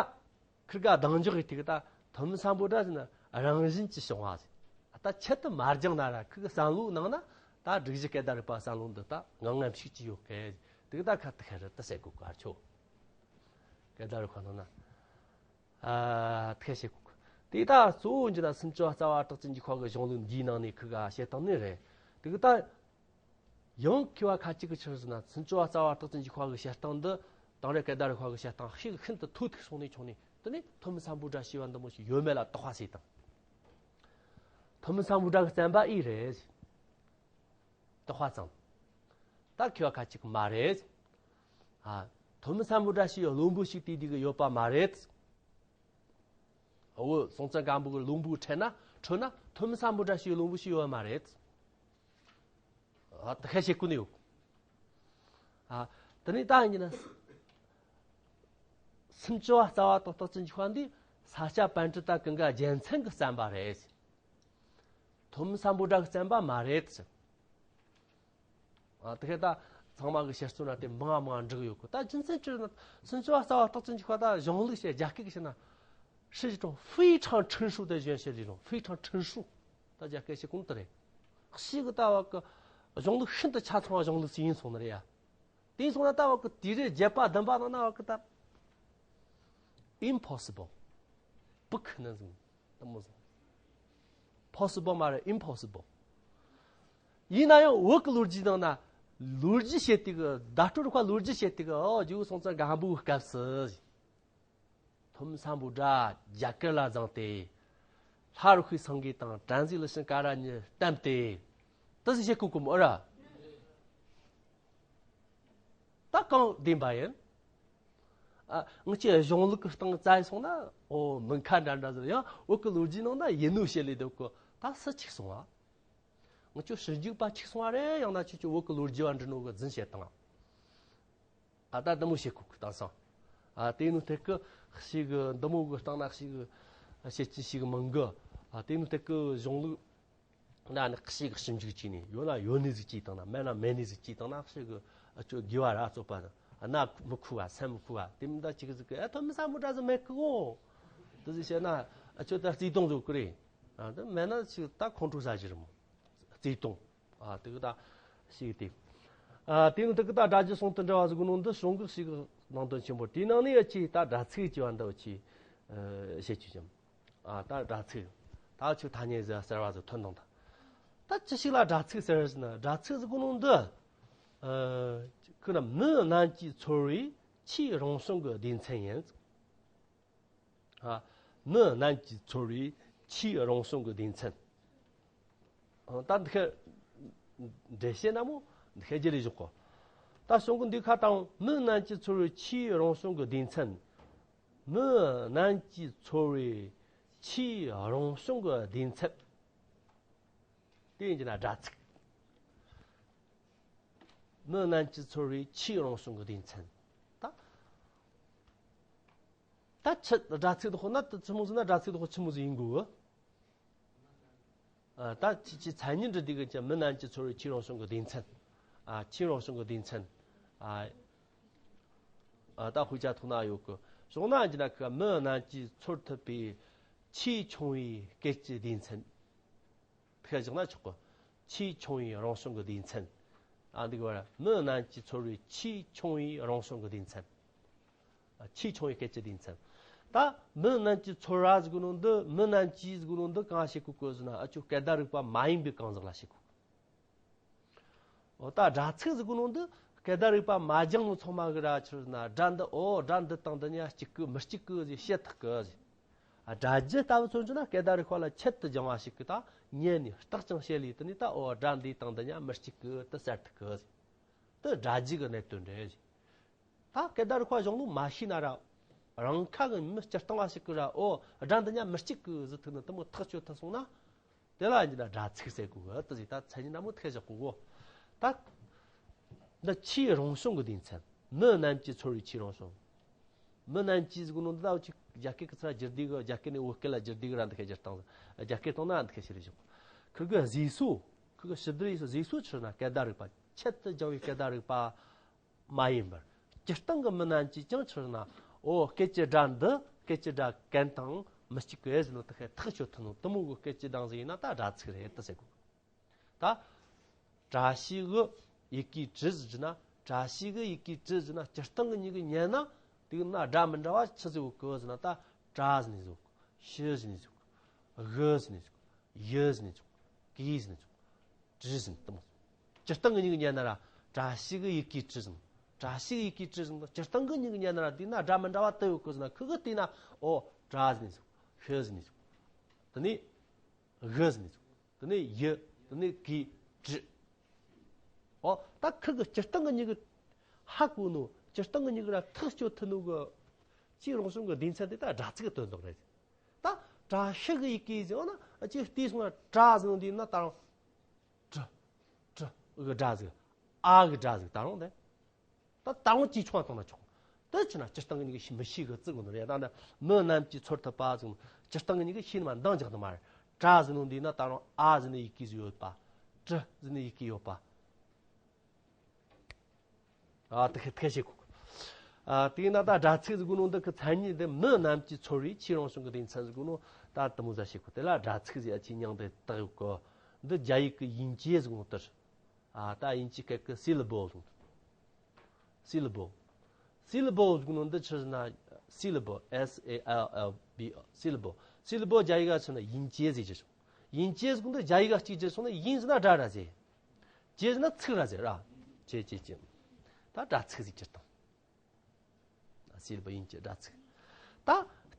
ཁིར་ག་གདེང་འཇོག་གི་དེ་གི་ད་同声部这ཟེར་ན་ རང་བཞིན་གྱིས་བྱུང་བ་ཟེར། ད་ཆེད་དུ་མ་སྦྱངས་ན་ར་ཁོའི་བསམ་བློའི་ནང་ན་ད་སྒྲིག་གཞི་སྐད་བརྡ་རིག་པ་བསམ་བློ་འདི་ད་ངང་ངམ་ཤུགས་ཀྱིས་ཡོད་སྐད། དེ་གི་ད་ཁ་ཏི་ཁ་རི་ཏི་ཟེར་དགོས་ག་ཆོ། སྐད་བརྡ་རིག་པ་ནང་ན། ཨ་ཐེ་ཤེས་ཁུག་དེ་ད་གཙོ་བོ་འཇི་ན་སུམ་ཅུ་པ་རྩ་བ་རྟགས་ཅན་གྱི་ཁ་གི་གཞུང་ལུགས་འདིའི་ནང་ནས་ཁུ་ག་བཤད་སྟངས་ནི་རེད། དེ་གི་ད་ཡང་མཁས་པ་ཁ་ཅིག་གི་ཕྱིར་ཟེར་ན་སུམ་ཅུ་པ་རྩ་བ་རྟགས་ཅན་གྱི་ཁ་གི་བཤད་སྟངས་འདི་དེང་རབས་སྐད་བརྡ་རིག་པ་གི་བཤད་སྟངས་ཤིག་ཤིན་ཏུ་མཐོ་ཐུག་སོང་ནས་ཁྱོང་ནས་དེ་ནས་ཐོན་མི་སམ་བྷོ་ཊ་ཞེས་པ་འདི་མོ་ཞིག་ཡོད་མེད་ལ་དོགས་པ་ཟེར་དང་། ཐོན་མི་སམ་བྷོ་ཊ་གི་བསྟན་པ་ཨི་རེད། དོགས་པ་ཙམ། ད་མཁས་པ་ཁ་ཅིག་མ་རེད། ཨ། ཐོན་མི་སམ་བྷོ་ཊ་ཞེས་བླུན་པོ་ཞིག་དེ་དུས་ཀྱི་ཡོད་པ་མ་རེད། འོ་སྲོང་བཙན་སྒམ་པོ་གི་བླུན་པོ་ཁྲོད་ན་ཁྲོད་ན་ཐོན་མི་སམ་བྷོ་ཊ་ཞེས་བླུན་པོ་ཞིག་ཡོད་པ་མ་རེད། ཨ་ད་ཁ་ཤས་ཀུན་ཡོད། ཨ། དེ་ནས་ད་ཡིན་ན། སུམ་ཅུ་པ་རྩ་བ་དང་རྟགས་ཅན་གྱི་ཁ་འདི་ས་སྐྱ་པཎྜི་ཏ་ཀུན་དགའ་རྒྱལ་མཚན་གྱི་བསྟན་པ་རེད། ཐོན་མི་སམ་བྷོ་ཊ་གི་བསྟན་པ་མ་རེད། ཨ། དེ་ཁ་ད་ཚང་མ་གི་བཤད་སྲོལ་ན་དེ་མང་མང་འགྲིག་ཡོད་གི། ད་རྒྱུ་མཚན་ཅི་ན་སུམ་ཅུ་པ་རྩ་བ་རྟགས་ཅན་གྱི་ཁ་ད་གཞུང་ལུགས་བཤད་རྒྱ་སྐད་གི་བཤད་ན། 是一种非常成熟的语言系统，非常成熟。 ད་རྒྱ་སྐད་བཤད་གོང་དུ་རེད། ཤིག་གི་ད་བ་གི་གཞུང་ལུགས་ཤིན་ཏུ་ཆ་ཚང་བ་གཞུང་ལུགས་སུ་ཡིན་སོང་ནི་རེད་ཡ། དེ་ཡིན་སོང་ན་ད་བ་གི་དུས་རབས་བརྒྱད་པ་བདུན་པ་ནང་ན་བ་གི་ད་impossible། 不可能ཟིན། ད་མོ་ཟིན། possible མ་རེད། impossible། ཡིན་ན་ཡང་བོད་ཀྱི་ལོ་རྒྱུས་ནང་ན་ལོ་རྒྱུས་བཤད་དུས་ཀྱི་བརྡ་སྤྲོད་རིག་པ་ལོ་རྒྱུས་བཤད་དུས་ཀྱི་ཨོ་རྒྱལ་པོ་སྲོང་བཙན་སྒམ་པོའི་སྐབས་སུ། ཐོན་མི་སམ་བྷོ་ཊ་རྒྱ་གར་ལ་བརྫངས་ཏེ། ལྷ་རུ་ཤི་སེང་གེ་དང་བྲམ་ཟེ་ལི་ཤི་ཀ་ར་གཉིས་བསྟེན་ཏེ། དེ་ཟིག་བཤད་གོ་གི་མོ་ར། ད་གང་བདེན་པ་ཡིན། ཨ། ངི་ཆོས་གཞུང་ལུགས་ཀྱི་སྟེང་བཙལ་སོང་ན་ཨོ་མིན་ཁ་འདྲ་འདྲ་ཟེར། ཡང་བོད་ཀྱི་ལོ་རྒྱུས་ནང་ན་ཡིན་ནོ་བཤད་ལས་འདུག་གོ། ད་སུ་འཆུག་སོང་བ། ངི་ཆོ་ཕྱི་རྒྱུག་པ་འཆུག་སོང་བ་རེད། ཡང་ན་ཁྱོད་ཆོ་བོད་ཀྱི་ལོ་རྒྱུས་པ་འདྲི་ནོ་གི་རྫུན་བཤད་བཏང་། ཨ། ད་འདི་མོ་བཤད་ཁུག་གི་བཏང་སོང་། ཨ། དེ་ནི་དེ་གི་ཞིག་གི་འདི་མོ་གི་སྟེང་ན་ཞིག་གི་བཤད་ཀྱི་ཞིག་མང་གི། ཨ། དེ་ནི་དེ་གི་གཞུང་ལུགས་ན་ནི་ཞིག་གི་ཞིབ་འཇུག་བྱས་ནས་ཡོད་ན་ཡོད་ནི་ཟིག་བྱས་བཏང་ན། མེད་ན་མེད་ནི་ཟིག་བྱས་བཏང་ན་ཞིག་གི་ཨ་ཆོ་དགེ་བ་ར་རྩོད་པ་དང་ཨ་ན་མི་ཁུ་བ་སེམས་མི་ཁུ་བ་དེ་མི་ད་ཅིག་ཟིག་གི་ཨ་ཐོན་མི་སམ་བྷོ་ཊ་ཟིག་མེད་གི་གོ། དེ་ཟིག་བཤད་ན་ཨ་ཆོ་ད་བརྩེ་དུང་བཟོ་གི་རེད། ཨ། དེ་མེད་ན་ཞིག་ད་ཁོང་ཁྲོ་ཟ་གི་རེད་མོ། བརྩེ་དུང་། ཨ། དེ་གི་ད་ཞིག་དེ། ཨ། དེ་ནི་དེ་གི་ད་སྒྲ་རྒྱུད་ཟུང་དུ་འབྲེལ་བ་ཟེར་གོ་ནོ་འདི་གཞུང་གི་ཞིག་ནང་དོན་ཆེན་པོ། དེའི་ནང་ནས་ཡ་ཆེ་ད་སྒྲ་ཚིག་ཅེས་པ་འདི་ཆེ་བཤད་ཆོག་ཅིང་། ཨ། ད་སྒྲ་ཚིག་ད་ཆོས་ཐ་སྙད་ཟེར་ཟེར་བ་ཟེར་ཐོན་དང་ད། ད་ཅི་ཞིག་ལ་སྒྲ་ཚིག་ཟེར་ཟེར་ན། སྒྲ་ཚིག་ཟེར་གོ་ནོ་འདི། ཨ། ཁོ་ན་མི་རྣམས་ཀྱིས་ཚོར་བའི་ཆོས་རང་བྱུང་གི་སྡེ་ཚན་ཡིན། ཨ། མི་རྣམས་ཀྱིས་ཚོར་བའི་ཆོས་རང་བྱུང་གི་སྡེ་ཚན། ཨ། ད་འདི་ཁ་འགྲེལ་བཤད་ན་མོ་འདི་ཁ་རྒྱུ་ལས་བཞག་གོ། ད་གཞུང་གི་འདི་ཁ་དང་མི་རྣམས་ཀྱིས་ཚོར་བའི་ཆོས་རང་བྱུང་གི་སྡེ་ཚན། མི་རྣམས་ཀྱིས་ཚོར་བའི་ཆོས་རང་བྱུང་གི་སྡེ་ཚན། དེ་ཡིན་གྱི་ན་སྒྲ་ཚིག་མི་རྣམས་ཀྱིས་ཚོར་བའི་ཆོས་རང་བྱུང་གི་སྡེ་ཚན། ད། ད་ཆི་སྒྲ་ཚིག་དེ་ཁོ་ན་དེ་ཆི་མོ་ཟིག་ན་སྒྲ་ཚིག་དེ་ཁོ་ཆི་མོ་ཟིག་ཡིན་དགོས། ཨ། ད་ཅི་ཅི་མཚན་ཉིད་འདྲི་དུས་ཀྱི་མི་རྣམས་ཀྱིས་ཚོར་བའི་ཆོས་རང་བྱུང་གི་སྡེ་ཚན། ཨ། ཆོས་རང་བྱུང་གི་སྡེ་ཚན། ཨ། ཨ། ད་དཔེ་ཆ་ཐོག་ན་ཡོད་གི། གཞུང་ན་འདི་ན་ཁོ་མི་རྣམས་ཀྱིས་ཚོར་ཐུབ་པའི་ཆོས་ཆུང་བའི་སྐད་ཀྱི་སྡེ་ཚན། ཕལ་བཞག་ན་ཆོག་གི། ཆོས་ཆུང་བའི་རང་བྱུང་གི་སྡེ་ཚན། ཨ། འདི་གི་བར་མི་རྣམས་ཀྱིས་ཚོར་བའི་ཆོས་ཆུང་བའི་རང་བྱུང་གི་སྡེ་ཚན། ཨ། ཆོས་ཆུང་བའི་སྐད་ཀྱི་སྡེ་ཚན། ད་མི་རྣམས་ཀྱིས་ཚོར་བ་ཟེར་གོ་ནོ་འདི། མི་རྣམས་ཀྱིས་ཟེར་གོ་ནོ་འདི་གང་བཤད་གོ་གི་ཟེར་ན། ཨ་ཆོ་སྐད་བརྡ་རིག་པ་མ་ཡིན་པའི་གང་ཟག་ལ་བཤད་གོ། འོ་ད་སྒྲ་ཚིག་ཟེར་གོ་ནོ་འདི་སྐད་བརྡ་རིག་པ་མ་སྦྱངས་ནོ་ཚང་མ་གི་ར་ཆི་ཟེར་ན་སྒྲ་འདི་ཨོ་སྒྲ་འདི་དང་འདི་གཉིས་གཅིག་གི་མི་གཅིག་གི་ཟེར་བཤད་ཐུབ་གི་ཟེར། ཨ། སྒྲ་རྒྱུད་ལྟ་བུ་མཚོན་རྒྱུ་ན་སྐད་བརྡ་རིག་པ་ལ་ཆེད་དུ་སྦྱངས་པ་ཞིག་གིས་ད་ཉན་ནས་བརྟག་ཅིང་དཔྱད་ལས་དེ་ནས་ད་ཨོ་སྒྲ་འདི་དང་འདི་གཉིས་མི་གཅིག་གི་དེ་གསལ་ཐུབ་གི་ཟེར། དེ་སྒྲ་རྒྱུད་ཀྱི་གནད་དོན་རེད་ཟེར། ད་སྐད་བརྡ་རིག་པ་གཞུང་ལུགས་མ་ཤེས་ན་ར། རང་ཁ་གི་མི་སྤྱིར་བཏང་བ་ཞིག་གིས་ར་ཨོ་སྒྲ་འདི་གཉིས་མི་གཅིག་གི་ཟེར་ཐུབ་ནི་དེ་མོ་ཐག་གཅོད་ཐུབ་སོང་ན། དེ་ལ་ཡིན་ན་སྒྲ་ཚིག་ཟེར་གོ་གི། དེ་ཟིག་ད་མཚན་ཉིད་ན་མོ་ཐེ་ཞག་གོ་གོ། ད་འདི་ཆོས་རང་བྱུང་གི་སྡེ་ཚན། མི་རྣམས་ཀྱིས་ཚོར་བའི་ཆོས་རང་བྱུང་། མི་རྣམས་ཀྱིས་ཟེར་གོ་ནོ་འདི་ད་ཅིག་རྒྱ་སྐད་ཀྱི་ཚུར་བསྒྱུར་དུས་གི། རྒྱ་སྐད་ནས་བོད་སྐད་ལ་བསྒྱུར་དུས་གི་ར་འདི་སྐད་བསྒྱུར་སྟངས། རྒྱ་སྐད་སྟེང་ན་འདི་སྐད་བཤད་རེ་བྱུང་། ཁུ་གི་བཟོས་སོ། ཁུ་གི་ཞིབ་བསྡུར་ཡས་སོ། བཟོས་སོ་ཆི་ཟེར་ན་སྐད་བརྡ་རིག་པ། ཆེད་དུ་སྦྱངས་པའི་སྐད་བརྡ་རིག་པ་མ་ཡིན་པར། སྤྱིར་བཏང་གི་མི་རྣམས་ཀྱིས་ཀྱང་ཆི་ཟེར་ན་ཨོ་སྐད་ཀྱི་སྒྲ་འདི་སྐད་ཀྱི་སྒྲ་གན་དང་ མི་གཅིག་གི་ཟེར་ནོ་དེ་ཁ་ཐག་ཆོད་ཐུབ་ནོ་དེ་མོ་གི་སྐད་ཀྱི་གདངས་ཟིག་ཡིན་ན་ད་སྒྲ་ཚིག་རེད་ད་ཟེར་གོ། ད་བཀྲ་ཤིས་གི་ཡི་གེ་བྲི་ཟེར་ན། བཀྲ་ཤིས་གི་ཡི་གེ་བྲི་ཟེར་ན་སྤྱིར་བཏང་གི་མྱི་གིས་ཉན་ན་དེ་གི་ན་སྒྲ་མི་འདྲ་བ་ཆི་ཟིག་ཡོད་གི་ཟེར་ན། ད་བཀྲ་ཟེར་ནི་ཟིག་ཤི་ཟེར་ནི་ཟིག་གི་ཟེར་ནི་ཟིག་གི་ཟེར་ནི་ཟིག་གི་བྲི་ཟེར་ནི་དེ་མོ། སྤྱིར་བཏང་གི་མྱི་གིས་ཉན་ན་ར་བཀྲ་ཤིས་གི་ཡི་གེ་བྲི་ཟེར་ནི། བཀྲ་ཤིས་གི་ཡི་གེ་བྲི་ཟེར་ནི། སྤྱིར་བཏང་གི་མྱི་གིས་ཉན་ན་ར་དེ་ན་སྒྲ་མི་འདྲ་བ་དེ་ཡོད་གི་ཟེར་ན་ཁི་གིས་བལྟས་ན་ཨོ་བཀྲ་ཟེར་ནི་ཟིག་ཤི་ཟེར་ནི་ཟིག་དེ་ནས་གི་ཟེར་ནི་ཟིག་དེ་ནས་ཡི། དེ་ནས་གི། བྲི། ཨོ་ད་ཁི་གི་སྤྱིར་བཏང་གི་མྱི་གིས་ཧ་གོ་ནོ། སྤྱིར་བཏང་གི་མྱི་གིས་ར་ཐག་གཅོད་ཐུབ་ནོ་གི་ཅི་རང་བྱུང་གི་སྡེ་ཚན་དེ་ད་སྒྲ་ཚིག་གི་དོན་དག་རེད། ད་བཀྲ་ཤིས་གི་ཡི་གེ་ཟེར་ན་ཨ་ཅེ་བལྟས་སོང་ན་བཀྲ་ཟེར་ནོ་འདི་ན་ད་རུང་བྲི། བྲི་གི་སྒྲ་ཟིག་ཨ་གི་སྒྲ་ཟིག་ད་རུང་དེ། ད་ད་རུང་ཅིག་ཆུང་བ་བཏང་ན་ཆོག་དེ་ཕྱིར་ན་སྤྱིར་བཏང་གི་མྱི་གིས་མི་ཤེས་གི་བརྩི་དགོས་ནི་རེད། ད་ནི་མི་རྣམས་ཀྱིས་ཚོར་ཐུབ་པ་ཟེར་ནོ་སྤྱིར་བཏང་གི་མྱི་གིས་ཤེས་ནི་མ་འདང་རྒྱག་ནི་མ་རེད། བཀྲ་ཟེར་ནོ་འདི་ན་ད་རུང་ཨ་ཟེར་ནི་ཡི་གེ་ཟིག་ཡོད་པ། བྲི་ཟེར་ནི་ཡི་གེ་ཡོད་པ། ཨ་དེ་ཁ་དེ་ཁ་ཤེས་གོ། ཨ་དེ་ན་ད་སྒྲ་ཚིག་ཟེར་གོ་ནོ་འདི་གི་མཚན་ཉིད་དེ་མི་རྣམས་ཀྱིས་ཚོར་བའི་ཆེས་རང་བྱུང་གི་སྡེ་ཚན་ཟེར་གོ་ནོ་ད་དེ་མོ་ཟིག་ཤེས་གོ། དེ་ལ་སྒྲ་ཚིག་ཟེར་ཡ་ཆེས་མྱིང་དེ་བཏགས་ཡོད་གི། འདི་རྒྱ་ཡིག་གི་དབྱིན་ཇི་ཟེར་གོ་ནོ་དེ། ཨ་ད་དབྱིན་ཇིའི་སྐད་ཀྱི་syllable་ཟེར་གོ་ནོ། syllable syllable་ཟེར་གོ་ནོ་འདི་ཆི་ཟེར་ན། syllable, S A L L B E, syllable syllable རྒྱ་ཡིག་ག་ཆི་ཟེར་ན་དབྱིན་ཇི་ཟེར་གྱི་རེད། དབྱིན་ཇི་ཟེར་གོ་ནོ་འདི་རྒྱ་ཡིག་ག་གཅིག་གྱུར་སོང་ན་དབྱིན་ཟེར་ན་སྒྲ་ར་ཟེར། ཇི་ཟེར་ན་ཚིག་ར་ཟེར་ར། ཇི་ཇི་ཇི། ད་སྒྲ་ཚིག་ཟེར་གྱི་རེད་དང་། syllable དབྱིན་ཇི་སྒྲ་ཚིག་ད་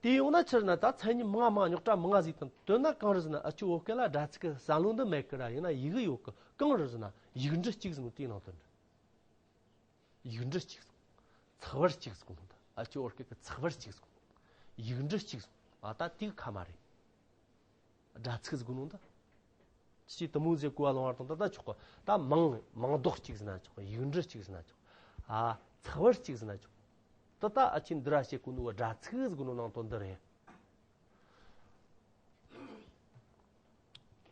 དེ་ཡོང་ན་ཆི་ཟེར་ན་ད་མཚན་ཉིད་མང་མང་རྙོག་དྲ་མང་ཟིག་དང་དོན་ན་གང་རེད་ཟེར་ན། ཨ་ཅོ་བོད་སྐད་ལ་སྒྲ་ཚིག་གི་བསམ་བློ་འདི་མེད་གི་ར། ཡིན་ན་ཡི་གེ་ཡོད་གི། གང་རེད་ཟེར་ན་ཡིག་འབྲུ་གཅིག་ཟེར་ནོ་དེའི་ནང་དོན་རེད། ཡིག་འབྲུ་གཅིག་ཟེར། ཚེག་བར་གཅིག་ཟེར་གོ་ནོ་ད། ཨ་ཅོ་བོད་སྐད་གི་ཚེག་བར་གཅིག་ཟེར་གོ་ནོ། ཡིག་འབྲུ་གཅིག་ཟེར། ཨ་ད་དེ་གི་ཁ་མ་རེད། སྒྲ་ཚིག་ཟེར་གོ་ནོ་ད། ཅི་དེ་མོ་ཟེར་གོ་བ་ལོང་བར་དང་ད་ད་ཆོག་གི། ད་མིང་མིང་འདོགས་གཅིག་ཟེར་ན་ཆོག་གི། ཡིག་འབྲུ་གཅིག་ཟེར་ན་ཆོག་གི། ཨ་ཚེག་བར་གཅིག་ཟེར་ན་ཆོག་ད་ད་ཨ་ཅེ་འདི་ར་བཤད་གོ་ནོ་སྒྲ་ཚིག་ཟེར་གོ་ནོ་ནང་དོན་འདི་རེད།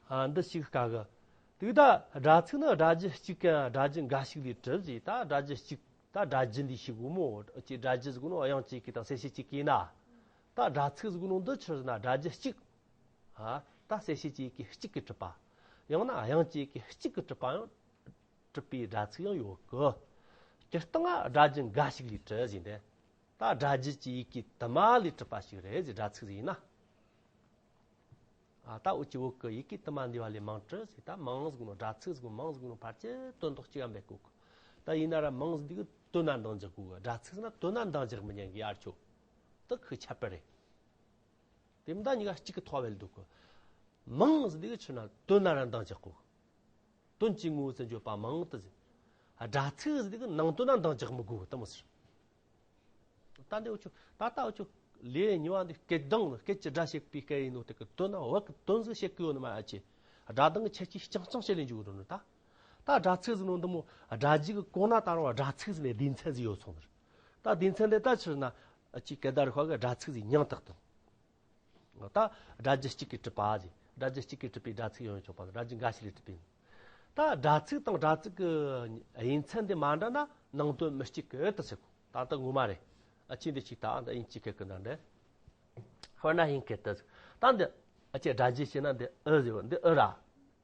ཨ་འདི་ཞིག་དཀའ་གི། དེ་ད་སྒྲ་ཚིག་ནི་སྒྲ་རྒྱུད་གཅིག་གམ་སྒྲ་རྒྱུད་འགའ་ཞིག་ལས་གྲུབ་ཅེས། ད་སྒྲ་རྒྱུད་གཅིག་ད་སྒྲ་རྒྱུད་འདི་ཞིག་གོ་མོ། ཅེས་སྒྲ་རྒྱུད་ཟེར་གོ་ནོ་དབྱངས་ཅན་གྱི་དང་གསལ་བྱེད་ཅན་གྱི་ཡིན་ན། ད་སྒྲ་ཚིག་ཟེར་གོ་ནོ་འདི་ཆི་ཟེར་ན་སྒྲ་རྒྱུད་གཅིག་ཨ་ད་གསལ་བྱེད་ཅན་གྱི་གཅིག་གིས་གྲུབ་པ། ཡང་ན་དབྱངས་ཅན་གྱི་གཅིག་གིས་གྲུབ་པ་ཡང་གྲུབ་པའི་སྒྲ་ཚིག་ཡང་ཡོད་གི། སྤྱིར་བཏང་ང་སྒྲ་རྒྱུད་འགའ་ཞིག་ལས་གྲུབ་ཟེར་ཏེ། ད་སྒྲ་རྒྱུད་ཀྱི་ཡི་གེ་དུ་མ་ལས་གྲུབ་པ་ཞིག་རེད་ཟེར། སྒྲ་ཚིག་ཟེར་ན། ཨ་ད་འུ་ཅག་བོད་ཀྱི་ཡི་གེ་དུ་མ་འདི་བ་ལས་མིང་གྲུབ་ཟེར། ད་མིང་ཟེར་གོ་ནོ་སྒྲ་ཚིག་ཟེར་གོ་མིང་ཟེར་གོ་ནོ་ཕལ་ཆེར་དོན་དག་གཅིག་ག་འབད་གོ་གི། ད་ཡིན་ན་ར་མིང་ཟེར་འདི་གི་དོན་ན་འདང་རྒྱག་གོ་གི། སྒྲ་ཚིག་ཟེར་ན་དོན་ན་འདང་རྒྱག་མི་ཉན་གི་ཡར་ཆོ། ད་ཁོའི་ཁྱད་པར་རེད། དེ་མི་ད་གཉིས་ཀ་གཅིག་གི་ཐོག་བལ་འདུག་གི། མིང་ཟེར་འདི་གི་ཆི་ཟེར་ན་དོན་ན་ར་འདང་རྒྱག་གོ་གི། དོན་གྱི་ངོ་བོ་ཟེར་བརྗོད་པ་མིང་དུ་ཟེར། སྒྲ་ཚིག་ཟེར་དེ་གི་ནང་དོན་ན་འདང་རྒྱག་མི་དགོས་གི་དེ་མོ་ཟེར། ད་འདི་འུ་ཆོ་ད་ལྟ་འུ་ཆོ་ལས་གཉིས་པ་འདི་སྐད་གདངས་ནི་སྐད་ཀྱི་སྒྲ་བཤད་པའི་སྐད་ཡིན་ནོ་དེ་གི་དོན་ན་བབ་གི་དོན་ཟིག་བཤད་གི་ཡོད་ནི་མ་ཨ་ཅེ། སྒྲ་གདངས་ཀྱི་ཁྱད་ཆོས་རྐྱང་རྐྱང་བཤད་ལེན་རྒྱུ་རེད་ནི་ད། ད་སྒྲ་ཚིག་ཟེར་ནོ་འདི་མོ་སྒྲ་རྒྱུད་གི་གོང་ན་ད་རུང་སྒྲ་ཚིག་ཟེར་ནས་སྡེ་ཚན་ཟིག་ཡོད་སོང་ནི་རེད། ད་སྡེ་ཚན་འདི་ད་ཆི་ཟེར་ན་ཨ་ཅེ་སྐད་བརྡ་རིག་པ་གི་སྒྲ་ཚིག་ཟིག་མྱིང་བཏགས་དང་། ད་སྒྲ་རྒྱུད་གཅིག་གིས་གྲུབ་པ་ཟེར། སྒྲ་རྒྱུད་གཅིག་གིས་གྲུབ་པའི་སྒྲ་ཚིག་ཡང་ཆོག་པ་དང་སྒྲ་རྒྱུད་འགའ་ཞིག་ལས་གྲུབ་པའི། ད་སྒྲ་ཚིག་དང་སྒྲ་ཚིག་གི་དབྱེ་མཚམས་དེ་མ་འདྲ་ན་ནང་དོན་མི་གཅིག་གི་དེ་ཟེར་གོ། ད་ལྟ་ངོ་མ་རེད། ཨ་ཅེ་འདི་གཅིག་ད་ཨ་འདི་དབྱིན་ཇི་སྐད་ཀྱི་ནང་འདྲ། དཔེར་ན་དབྱིན་སྐད་དུ་ཟེར། ད་འདི་ཨ་ཅེ་སྒྲ་རྒྱུད་བྱས་ན་འདི་ཨི་ཟེར་བ་འདི་ཨི་ར།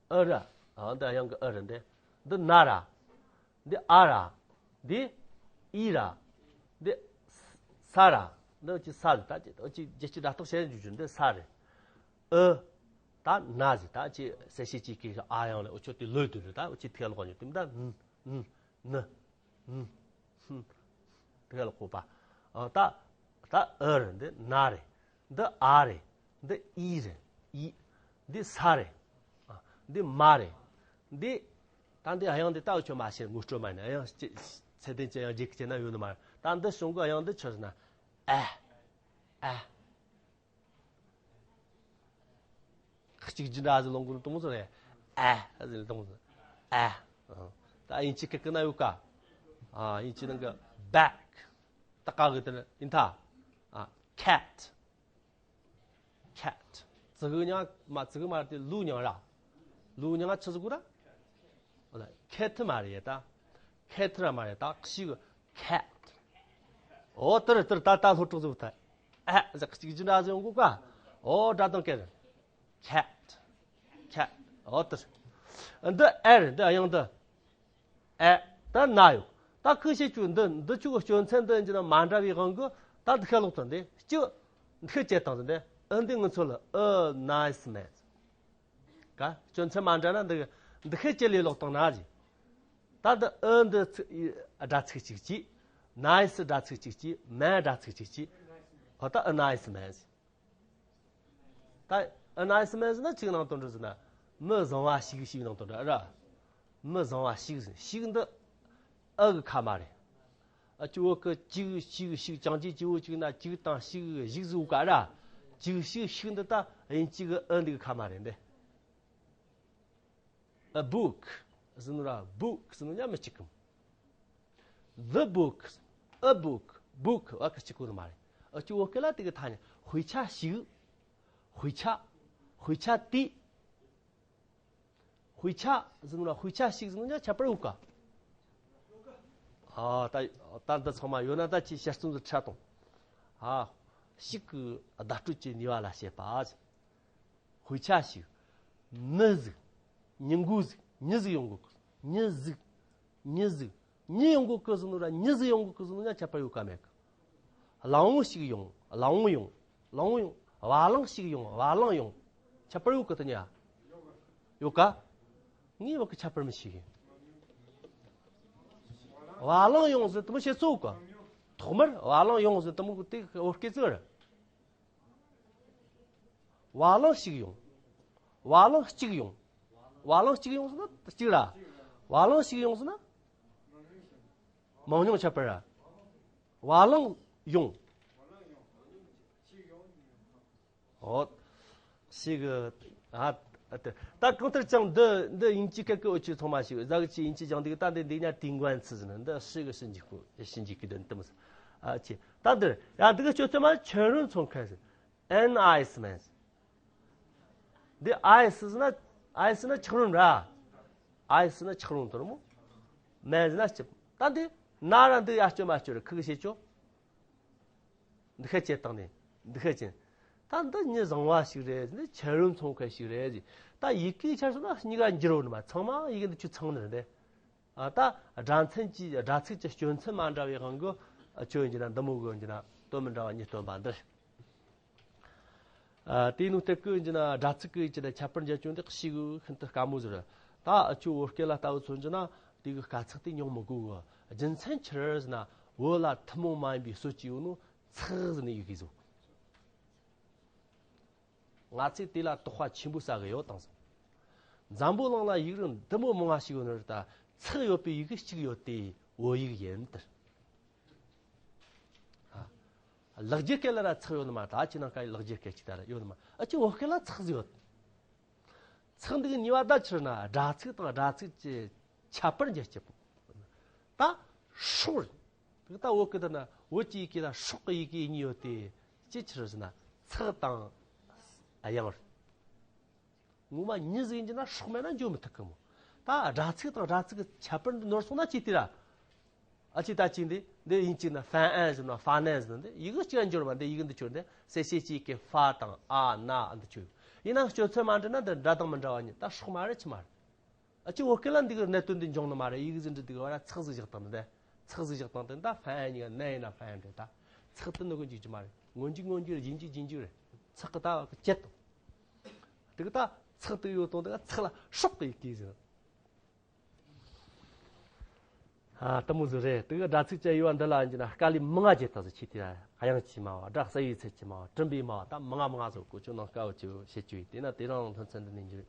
ཨི་ར། ཨ་འདི་དབྱངས་ཀྱི་ཨི་རེད་འདི། འདི་ན་ར། འདི་ཨ་ར། འདི་ཨི་ར། འདི་ས་ར། འདི་ཅི་ས་ལ་ད་ཅི་ཅི་ཅི་སྒྲ་རྟགས་བྱས་འཇུག་རྒྱུ་འདི་ས་རེད། ཨི། ད་ན་ཟེར་ད་ཅི་གསལ་བྱེད་ཅན་གྱི་ཨ་དབྱངས་ལས་འུ་ཆོ་དེ་ལོས་དུ་རེད། ད་འུ་ཅི་ཐེག་ལོག་ཉོ་དུ་ད་ན་ན་ན་ན་ཐེག་ལོག་གོ་པ། ཨ་ད་ད་ཨི་རེད། འདི་ན་རེད། འདི་ཨ་རེད། འདི་ཨི་རེད། ཨི། འདི་ས་རེད། ཨ། འདི་མ་རེད། འདི། ད་འདི་དབྱངས་འདི་ད་འུ་ཆོ་མ་ཤེས། ངོ་སྤྲོད་མ་ཡིན་ན་དབྱངས་ཅི་ཚད་ལྡན་གྱི་དབྱངས་རྒྱས་ཀྱི་ན་ཡོད་ནི་མ་རེད། ད་འདི་བྱུང་གི་དབྱངས་འདི་ཆི་ཟེར་ན། ཨ། ཨ། གཅིག་རྒྱུ་འདྲ་ཟེར་ལོང་གི་དུང་ཟེར་རེད། ཨ་ཟེར་དུང་ཟེར། ཨ། ཨ། ད་དབྱིན་ཇི་སྐད་ཀྱི་ན་ཡོད་ཀ། ཨ། དབྱིན་ཇི་ནང་གི་བེག་ད་ཀ་གི་དེ་ནི་ཡིན་ཐ། ཨ། ཁེ་ཊི། ཁེ་ཊི། ཙི་གུ་མྱིང་མ་ཙི་གུ་མ་རེད་དེ་ལུ་མྱིང་ར། ལུ་མྱིང་ང་ཆི་ཟེར་གོ་ར། ཨོ་ལ་ཁེ་ཐི་མ་རེད་ད། ཁེ་ཐི་ར་མ་རེད་ད་གཤིས་གི་ཁེ་ཊི། ཨོ་དེར་དེར་ད་ད་ལྷོ་ཕྲུག་ཟིག་ད། ཨ་ཟེར་གཅིག་རྒྱུ་འདྲ་ཟེར་ཡོང་གོ་ཀ། ཨོ་སྒྲ་གདངས་སྐད་རེད། cat, cat. ཨོ་དེ་རེད། འདི་ཨེ་རེད། འདི་དབྱངས་འདི་ཨེ། ད་ན་ཡོད། ད་ཁུ་ཤེས་ཆུ་འདི་འདི་ཆུ་གི་སྐྱོན་ཚན་འདི་འཇི་ན་མ་འདྲ་བའི་དབང་གིས་ད་འདི་ཁ་ལོག་ཐོན་ཏེ་སྐྱུ་འདི་ཁ་བཅད་བཏང་ཟིན་ཏེ། ཨ་འདི་ང་ཚོ་ལ་a nice man. ག་སྐྱོན་ཚན་མ་འདྲ་ན་འདི་འདི་ཁ་བཅད་ལས་ལོག་བཏང་ན་ཟིན། ད་འདི་ཨ་འདི་ཚིག་སྒྲ་ཚིག་གཅིག་གཅིག nice སྒྲ་ཚིག་གཅིག་གཅིག man སྒྲ་ཚིག་གཅིག་གཅིག་ཨོ་ད་a nice man. ད་a nice man ཟེར་ན་ཅིག་ནང་དོན་འདྲ་ཟེར་ན། མི་བཟང་བ་ཞིག་ཞིག་ནང་དོན་འདྲ་ར། མི་བཟང་བ་ཞིག་ཟེར། ཞིག་འདི་ཨ་གི་ཁ་མ་རེད། ཨ་ཅི་བོ་གི་ཅིག་ཞིག་ཞིག་ཅང་ཅིག་ཅི་བོ་ཅིག་ན་ཅིག་དང་ཞིག་ཞིག་ཟེར་ག་ར། ཅིག་ཞིག་ཞིག་འདི་ད་དབྱིན་ཇི་གི་ཨ་འདི་གི་ཁ་མ་རེད་འདི། A book ཟེར་ནོ་ར་book ཟེར་ནོ་མཉམ་མི་གཅིག་གམ། The book, a book, book བ་གི་གཅིག་གོ་ནི་མ་རེད། ཨ་ཅི་བོ་སྐད་ལ་དེ་གི་ཐ་སྙད་དཔེ་ཆ་ཞིག་དཔེ་ཆ། དཔེ་ཆ་དེ། དཔེ་ཆ་ཟེར་ནོ་ར་དཔེ་ཆ་ཞིག་ཟེར་ནོ་ཉ་ཁྱད་པར་ཡོད་ག་ཨ་ད་ད་འདི་ཚང་མ་ཡོད་ན་ད་ཅི་བཤད་སྟངས་སུ་ཁྲ་དང་། ཨ་ཞིག་གི་བརྡ་སྤྲོད་ཀྱི་ནུས་པ་ལ་བཤད་པ། དཔེ་ཆ་ཞིག་མི་ཟིག་མྱི་མགོ་ཟིག་མྱི་ཟིག་ཡོང་གོ་གི་མྱི་ཟིག་མྱི་ཟིག་མྱི་ཡོང་གོ་གི་ཟེར་ནོ་ར་མྱི་ཟིག་ཡོང་གོ་གི་ཟེར་ནོ་ཉ་ཁྱད་པར་ཡོད་ག་མེད་གི་བླང་བོ་ཞིག་ཡོང་། བླང་བོ་ཡོང་། བླང་བོ་ཡོང་། བ་ལང་ཞིག་ཡོང་། བ་ལང་ཡོང་། ཁྱད་པར་ཡོད་གི་དེ་ཉ། ཡོད་ག་ངའི་བ་གི་ཁྱད་པར་མི་ཤེས་གི་བ་ལང་ཡོང་ཟེར་དུ་མི་ཤེས་ཚོ་ག་ཐོག་མར་བ་ལང་ཡོང་ཟེར་དུ་མི་གི་དེ་བོ་སྐད་ཚོ་ར། བ་ལང་ཞིག་ཡོང་། བ་ལང་གཅིག་ཡོང་། བ་ལང་གཅིག་ཡོང་ཟེར་ན་གཅིག་ར། བ་ལང་ཞིག་ཡོང་ཟེར་ན། མང་ཉུང་ཁྱད་པར་ར། བ་ལང་ཡོང་། ཨོ། ཞིག་ཨ་ཨ་ད་གང་ལྟར་ཀྱང་འདི་འདི་དབྱིན་ཇི་སྐད་ཀྱི་འོ་ཆུ་ཚང་མ་ཞིག་ཟ་གི་ཆི་དབྱིན་ཇི་སྦྱང་འདུག་ད་འདི་འདི་ཉ་དིང་གོན་ཚི་ཟེར་ན་འདི་ཧྲི་གི་ཧྲི་འཇིག་གོ་ཧྲི་འཇིག་གི་དོན་དུ་མི་ཟེར། ཨ་ཆི་ད་འདིར་ཡ་འདི་གི་སྤྱོད་ཚུལ་མ་ཆན་རུན་ཚོང་ཁ་ཟེར། An ice man. འདི་ཨའི་སི་ཟེར་ན་ཨའི་སི་ཟེར་ན་ཆག་རུམ་ར། ཨའི་སི་ཟེར་ན་ཆག་རུམ་དོར་མོ། མན་ཟེར་ན་ལྕིབས། ད་འདི་ན་ར་འདི་ཡ་སྐྱོ་མ་སྐྱོ་རེད་ཁི་གི་བྱེད་ཆོ། འདི་ཁ་ཅེ་བཏང་ནས་འདི་ཁ་ཅེ། ད་འདི་མྱི་བཟང་བ་ཞིག་རེད། འདི་ཆག་རུམ་ཚོང་མཁན་ཞིག་རེད། ད་ཡི་གེའི་ཆར་སོང་ན་གཉིས་ཀ་འགྱུར་བ་ནི་མ་ཚང་མ་ཡི་གེ་འདི་ཆུ་ཚང་ནི་རེད་འདི། ཨ་ད་སྒྲ་མཚན་གྱི་སྒྲ་ཚིག་གི་སྐྱོན་ཚན་མ་འདྲ་བའི་དབང་གིས་ཨ་ཆོས་ཡིན་གྱི་ན་འདི་མོ་གི་ཡིན་གྱི་ན་དོན་མི་འདྲ་བ་གཉིས་སྟོན་པ་འདི་རེད། ཨ་དེ་ནུ་སྟེ་ཀུན་གྱི་ན་སྒྲ་ཚིག་གི་གྱི་ན་ཁྱད་པར་འཇལ་སྐྱོན་དེ་ཞིག་ཤིན་ཏུ་དཀའ་མོ་ཟེར། ད་ཨ་ཆོ་བོད་སྐད་ལ་ལྟ་བུ་མཚོན་གྱི་ན་དེ་གི་དཀའ་ཚེགས་དེ་མྱོང་མི་དགོས་གི། རྒྱུ་མཚན་ཆི་རེད་ཟེར་ན་བོད་ལ་ཐུན་མོང་མ་ཡིན་པའི་སྲོལ་གྱི་ཡོད་ནོ་ཚེག་ཟེར་ནས་ཡི་གེ་བཟོ། ང་ཚོས་དེ་ལ་དོགས་པ་ཆེན་པོ་ཟ་གི་ཡོད་དང་ཟེར། འཛམ་བུ་གླིང་ལ་ཡིག་རིགས་འདི་མོ་མང་བ་ཞིག་ཡོད་ནི་རེད། ད་ཚེག་ཡོད་པའི་ཡི་གེ་གཅིག་ཡོད་དེ་བོད་ཡིག་ཡིན་ཟེར། ལེགས་སྦྱར་སྐད་ལ་ར་ཚེག་ཡོད་ནི་མ། ད་ཁྱེད་ནང་ཀ་ལེགས་སྦྱར་སྐད་ཅིག་ད་ར་ཡོད་ནི་མ། ཨ་ཅེ་བོད་སྐད་ལ་ཚེག་ཟིག་ཡོད། ཚེག་འདི་གི་ནུས་པ་ད་ཆི་རེད་ན་སྒྲ་ཚིག་དང་སྒྲ་ཚིག་གི་ཁྱད་པར་འཇལ་སྤྱད་པོ། ད་སྲོག་རེད། དེ་ད་བོད་སྐད་ད་ན་བོད་ཀྱི་ཡི་གེ་ད་སྲོག་གི་ཡི་གེ་གཉིས་ཡོད་དེ་ཅི་ཆི་རེད་ཟེར་ན་ཚེག་དང་དབྱངས་རེད། ངོ་མ་མྱི་ཟིག་ཡིན་གྱི་ན་སྲོག་མེད་ན་འཇོ་མི་ཐུབ་གི་མོ། ད་སྒྲ་ཚིག་དང་སྒྲ་ཚིག་གི་ཁྱད་པར་འདི་ནོར་སོང་ན་ཅི་དེ་ར། ཨ་ཅེ་ད་ཅི་འདི་འདི་ཡིན་གཅིག་ན་ཧྥན་ཨན་ཟེར་ན་ཧྥ་ནན་ཟེར་ན་འདི་ཡི་གེ་གཅིག་འགྱུར་བ་འདི་ཡི་གེ་འདི་ཆོས་འདི་གསལ་བཤད་ཅིག་གི་ཧྥ་དང་ཨ་ན་འདི་ཆོས། ཡིན་ན་སྤྱོད་ཚུལ་མ་འདྲ་ན་འདི་འདྲ་དང་མི་འདྲ་བ་ཉིད་ད་སྲོག་མ་རེད་ཆི་མ་རེད། ཨ་ཅེ་བོད་སྐད་ལ་འདི་གི་གནད་དོན་འདི་འབྱུང་ནི་མ་རེད། ཡི་གེ་ཟིན་འདྲི་འདི་གི་བ་ར་ཚེག་ཟིག་བཞག་དང་འདི་ཚེག་ཟིག་བཞག་དང་འདི་ད་ཧྥན་ཨན་ཉིད་ནན་ཡིན་ན་ཧྥན་ཨན་འདྲ་ད་ཚེག་ཏུ་ནི་གི་འཇིག་རྒྱུ་མ་རེད། མངོན་འཇིག་མངོན་འཇིག་རེད། རྒྱུན་འཇིག་རྒྱུན་འཇིག་རེད། ཚེག་གི་ད་བ་གི་བཅད་དང་། དེ་གི་ད་ཚེག་དེ་ཡོད་དང་དེ་ག་ཚེག་ལ་སྲོག་གི་ཡི་གེ་ཟེར། ཨ་དེ་མོ་ཟིག་རེད། དེ་གི་སྒྲ་ཚིག་ཅན་ཡོད་པ་འདི་ལ་ཡིན་གྱི་ན་དཀའ་ལས་མང་ང་བརྒྱབ་ད་ཟེར། ཆེ་དེ་དབྱངས་ཀྱི་སྨྲ་བ། སྒྲ་གསལ་བའི་ཚད་ཀྱི་སྨྲ་བ། གྲུབ་པའི་སྨྲ་བ། ད་མང་ང་མང་ང་ཟིག་གོ་ཆོད་ནང་དཀའ་བ་ཆེ་བོ་བཤད་རྒྱུ་ཡིན། དེ་ན་དེ་རང་ལ་མཐུན་ཚན་འདི་ནས་འགྱུར།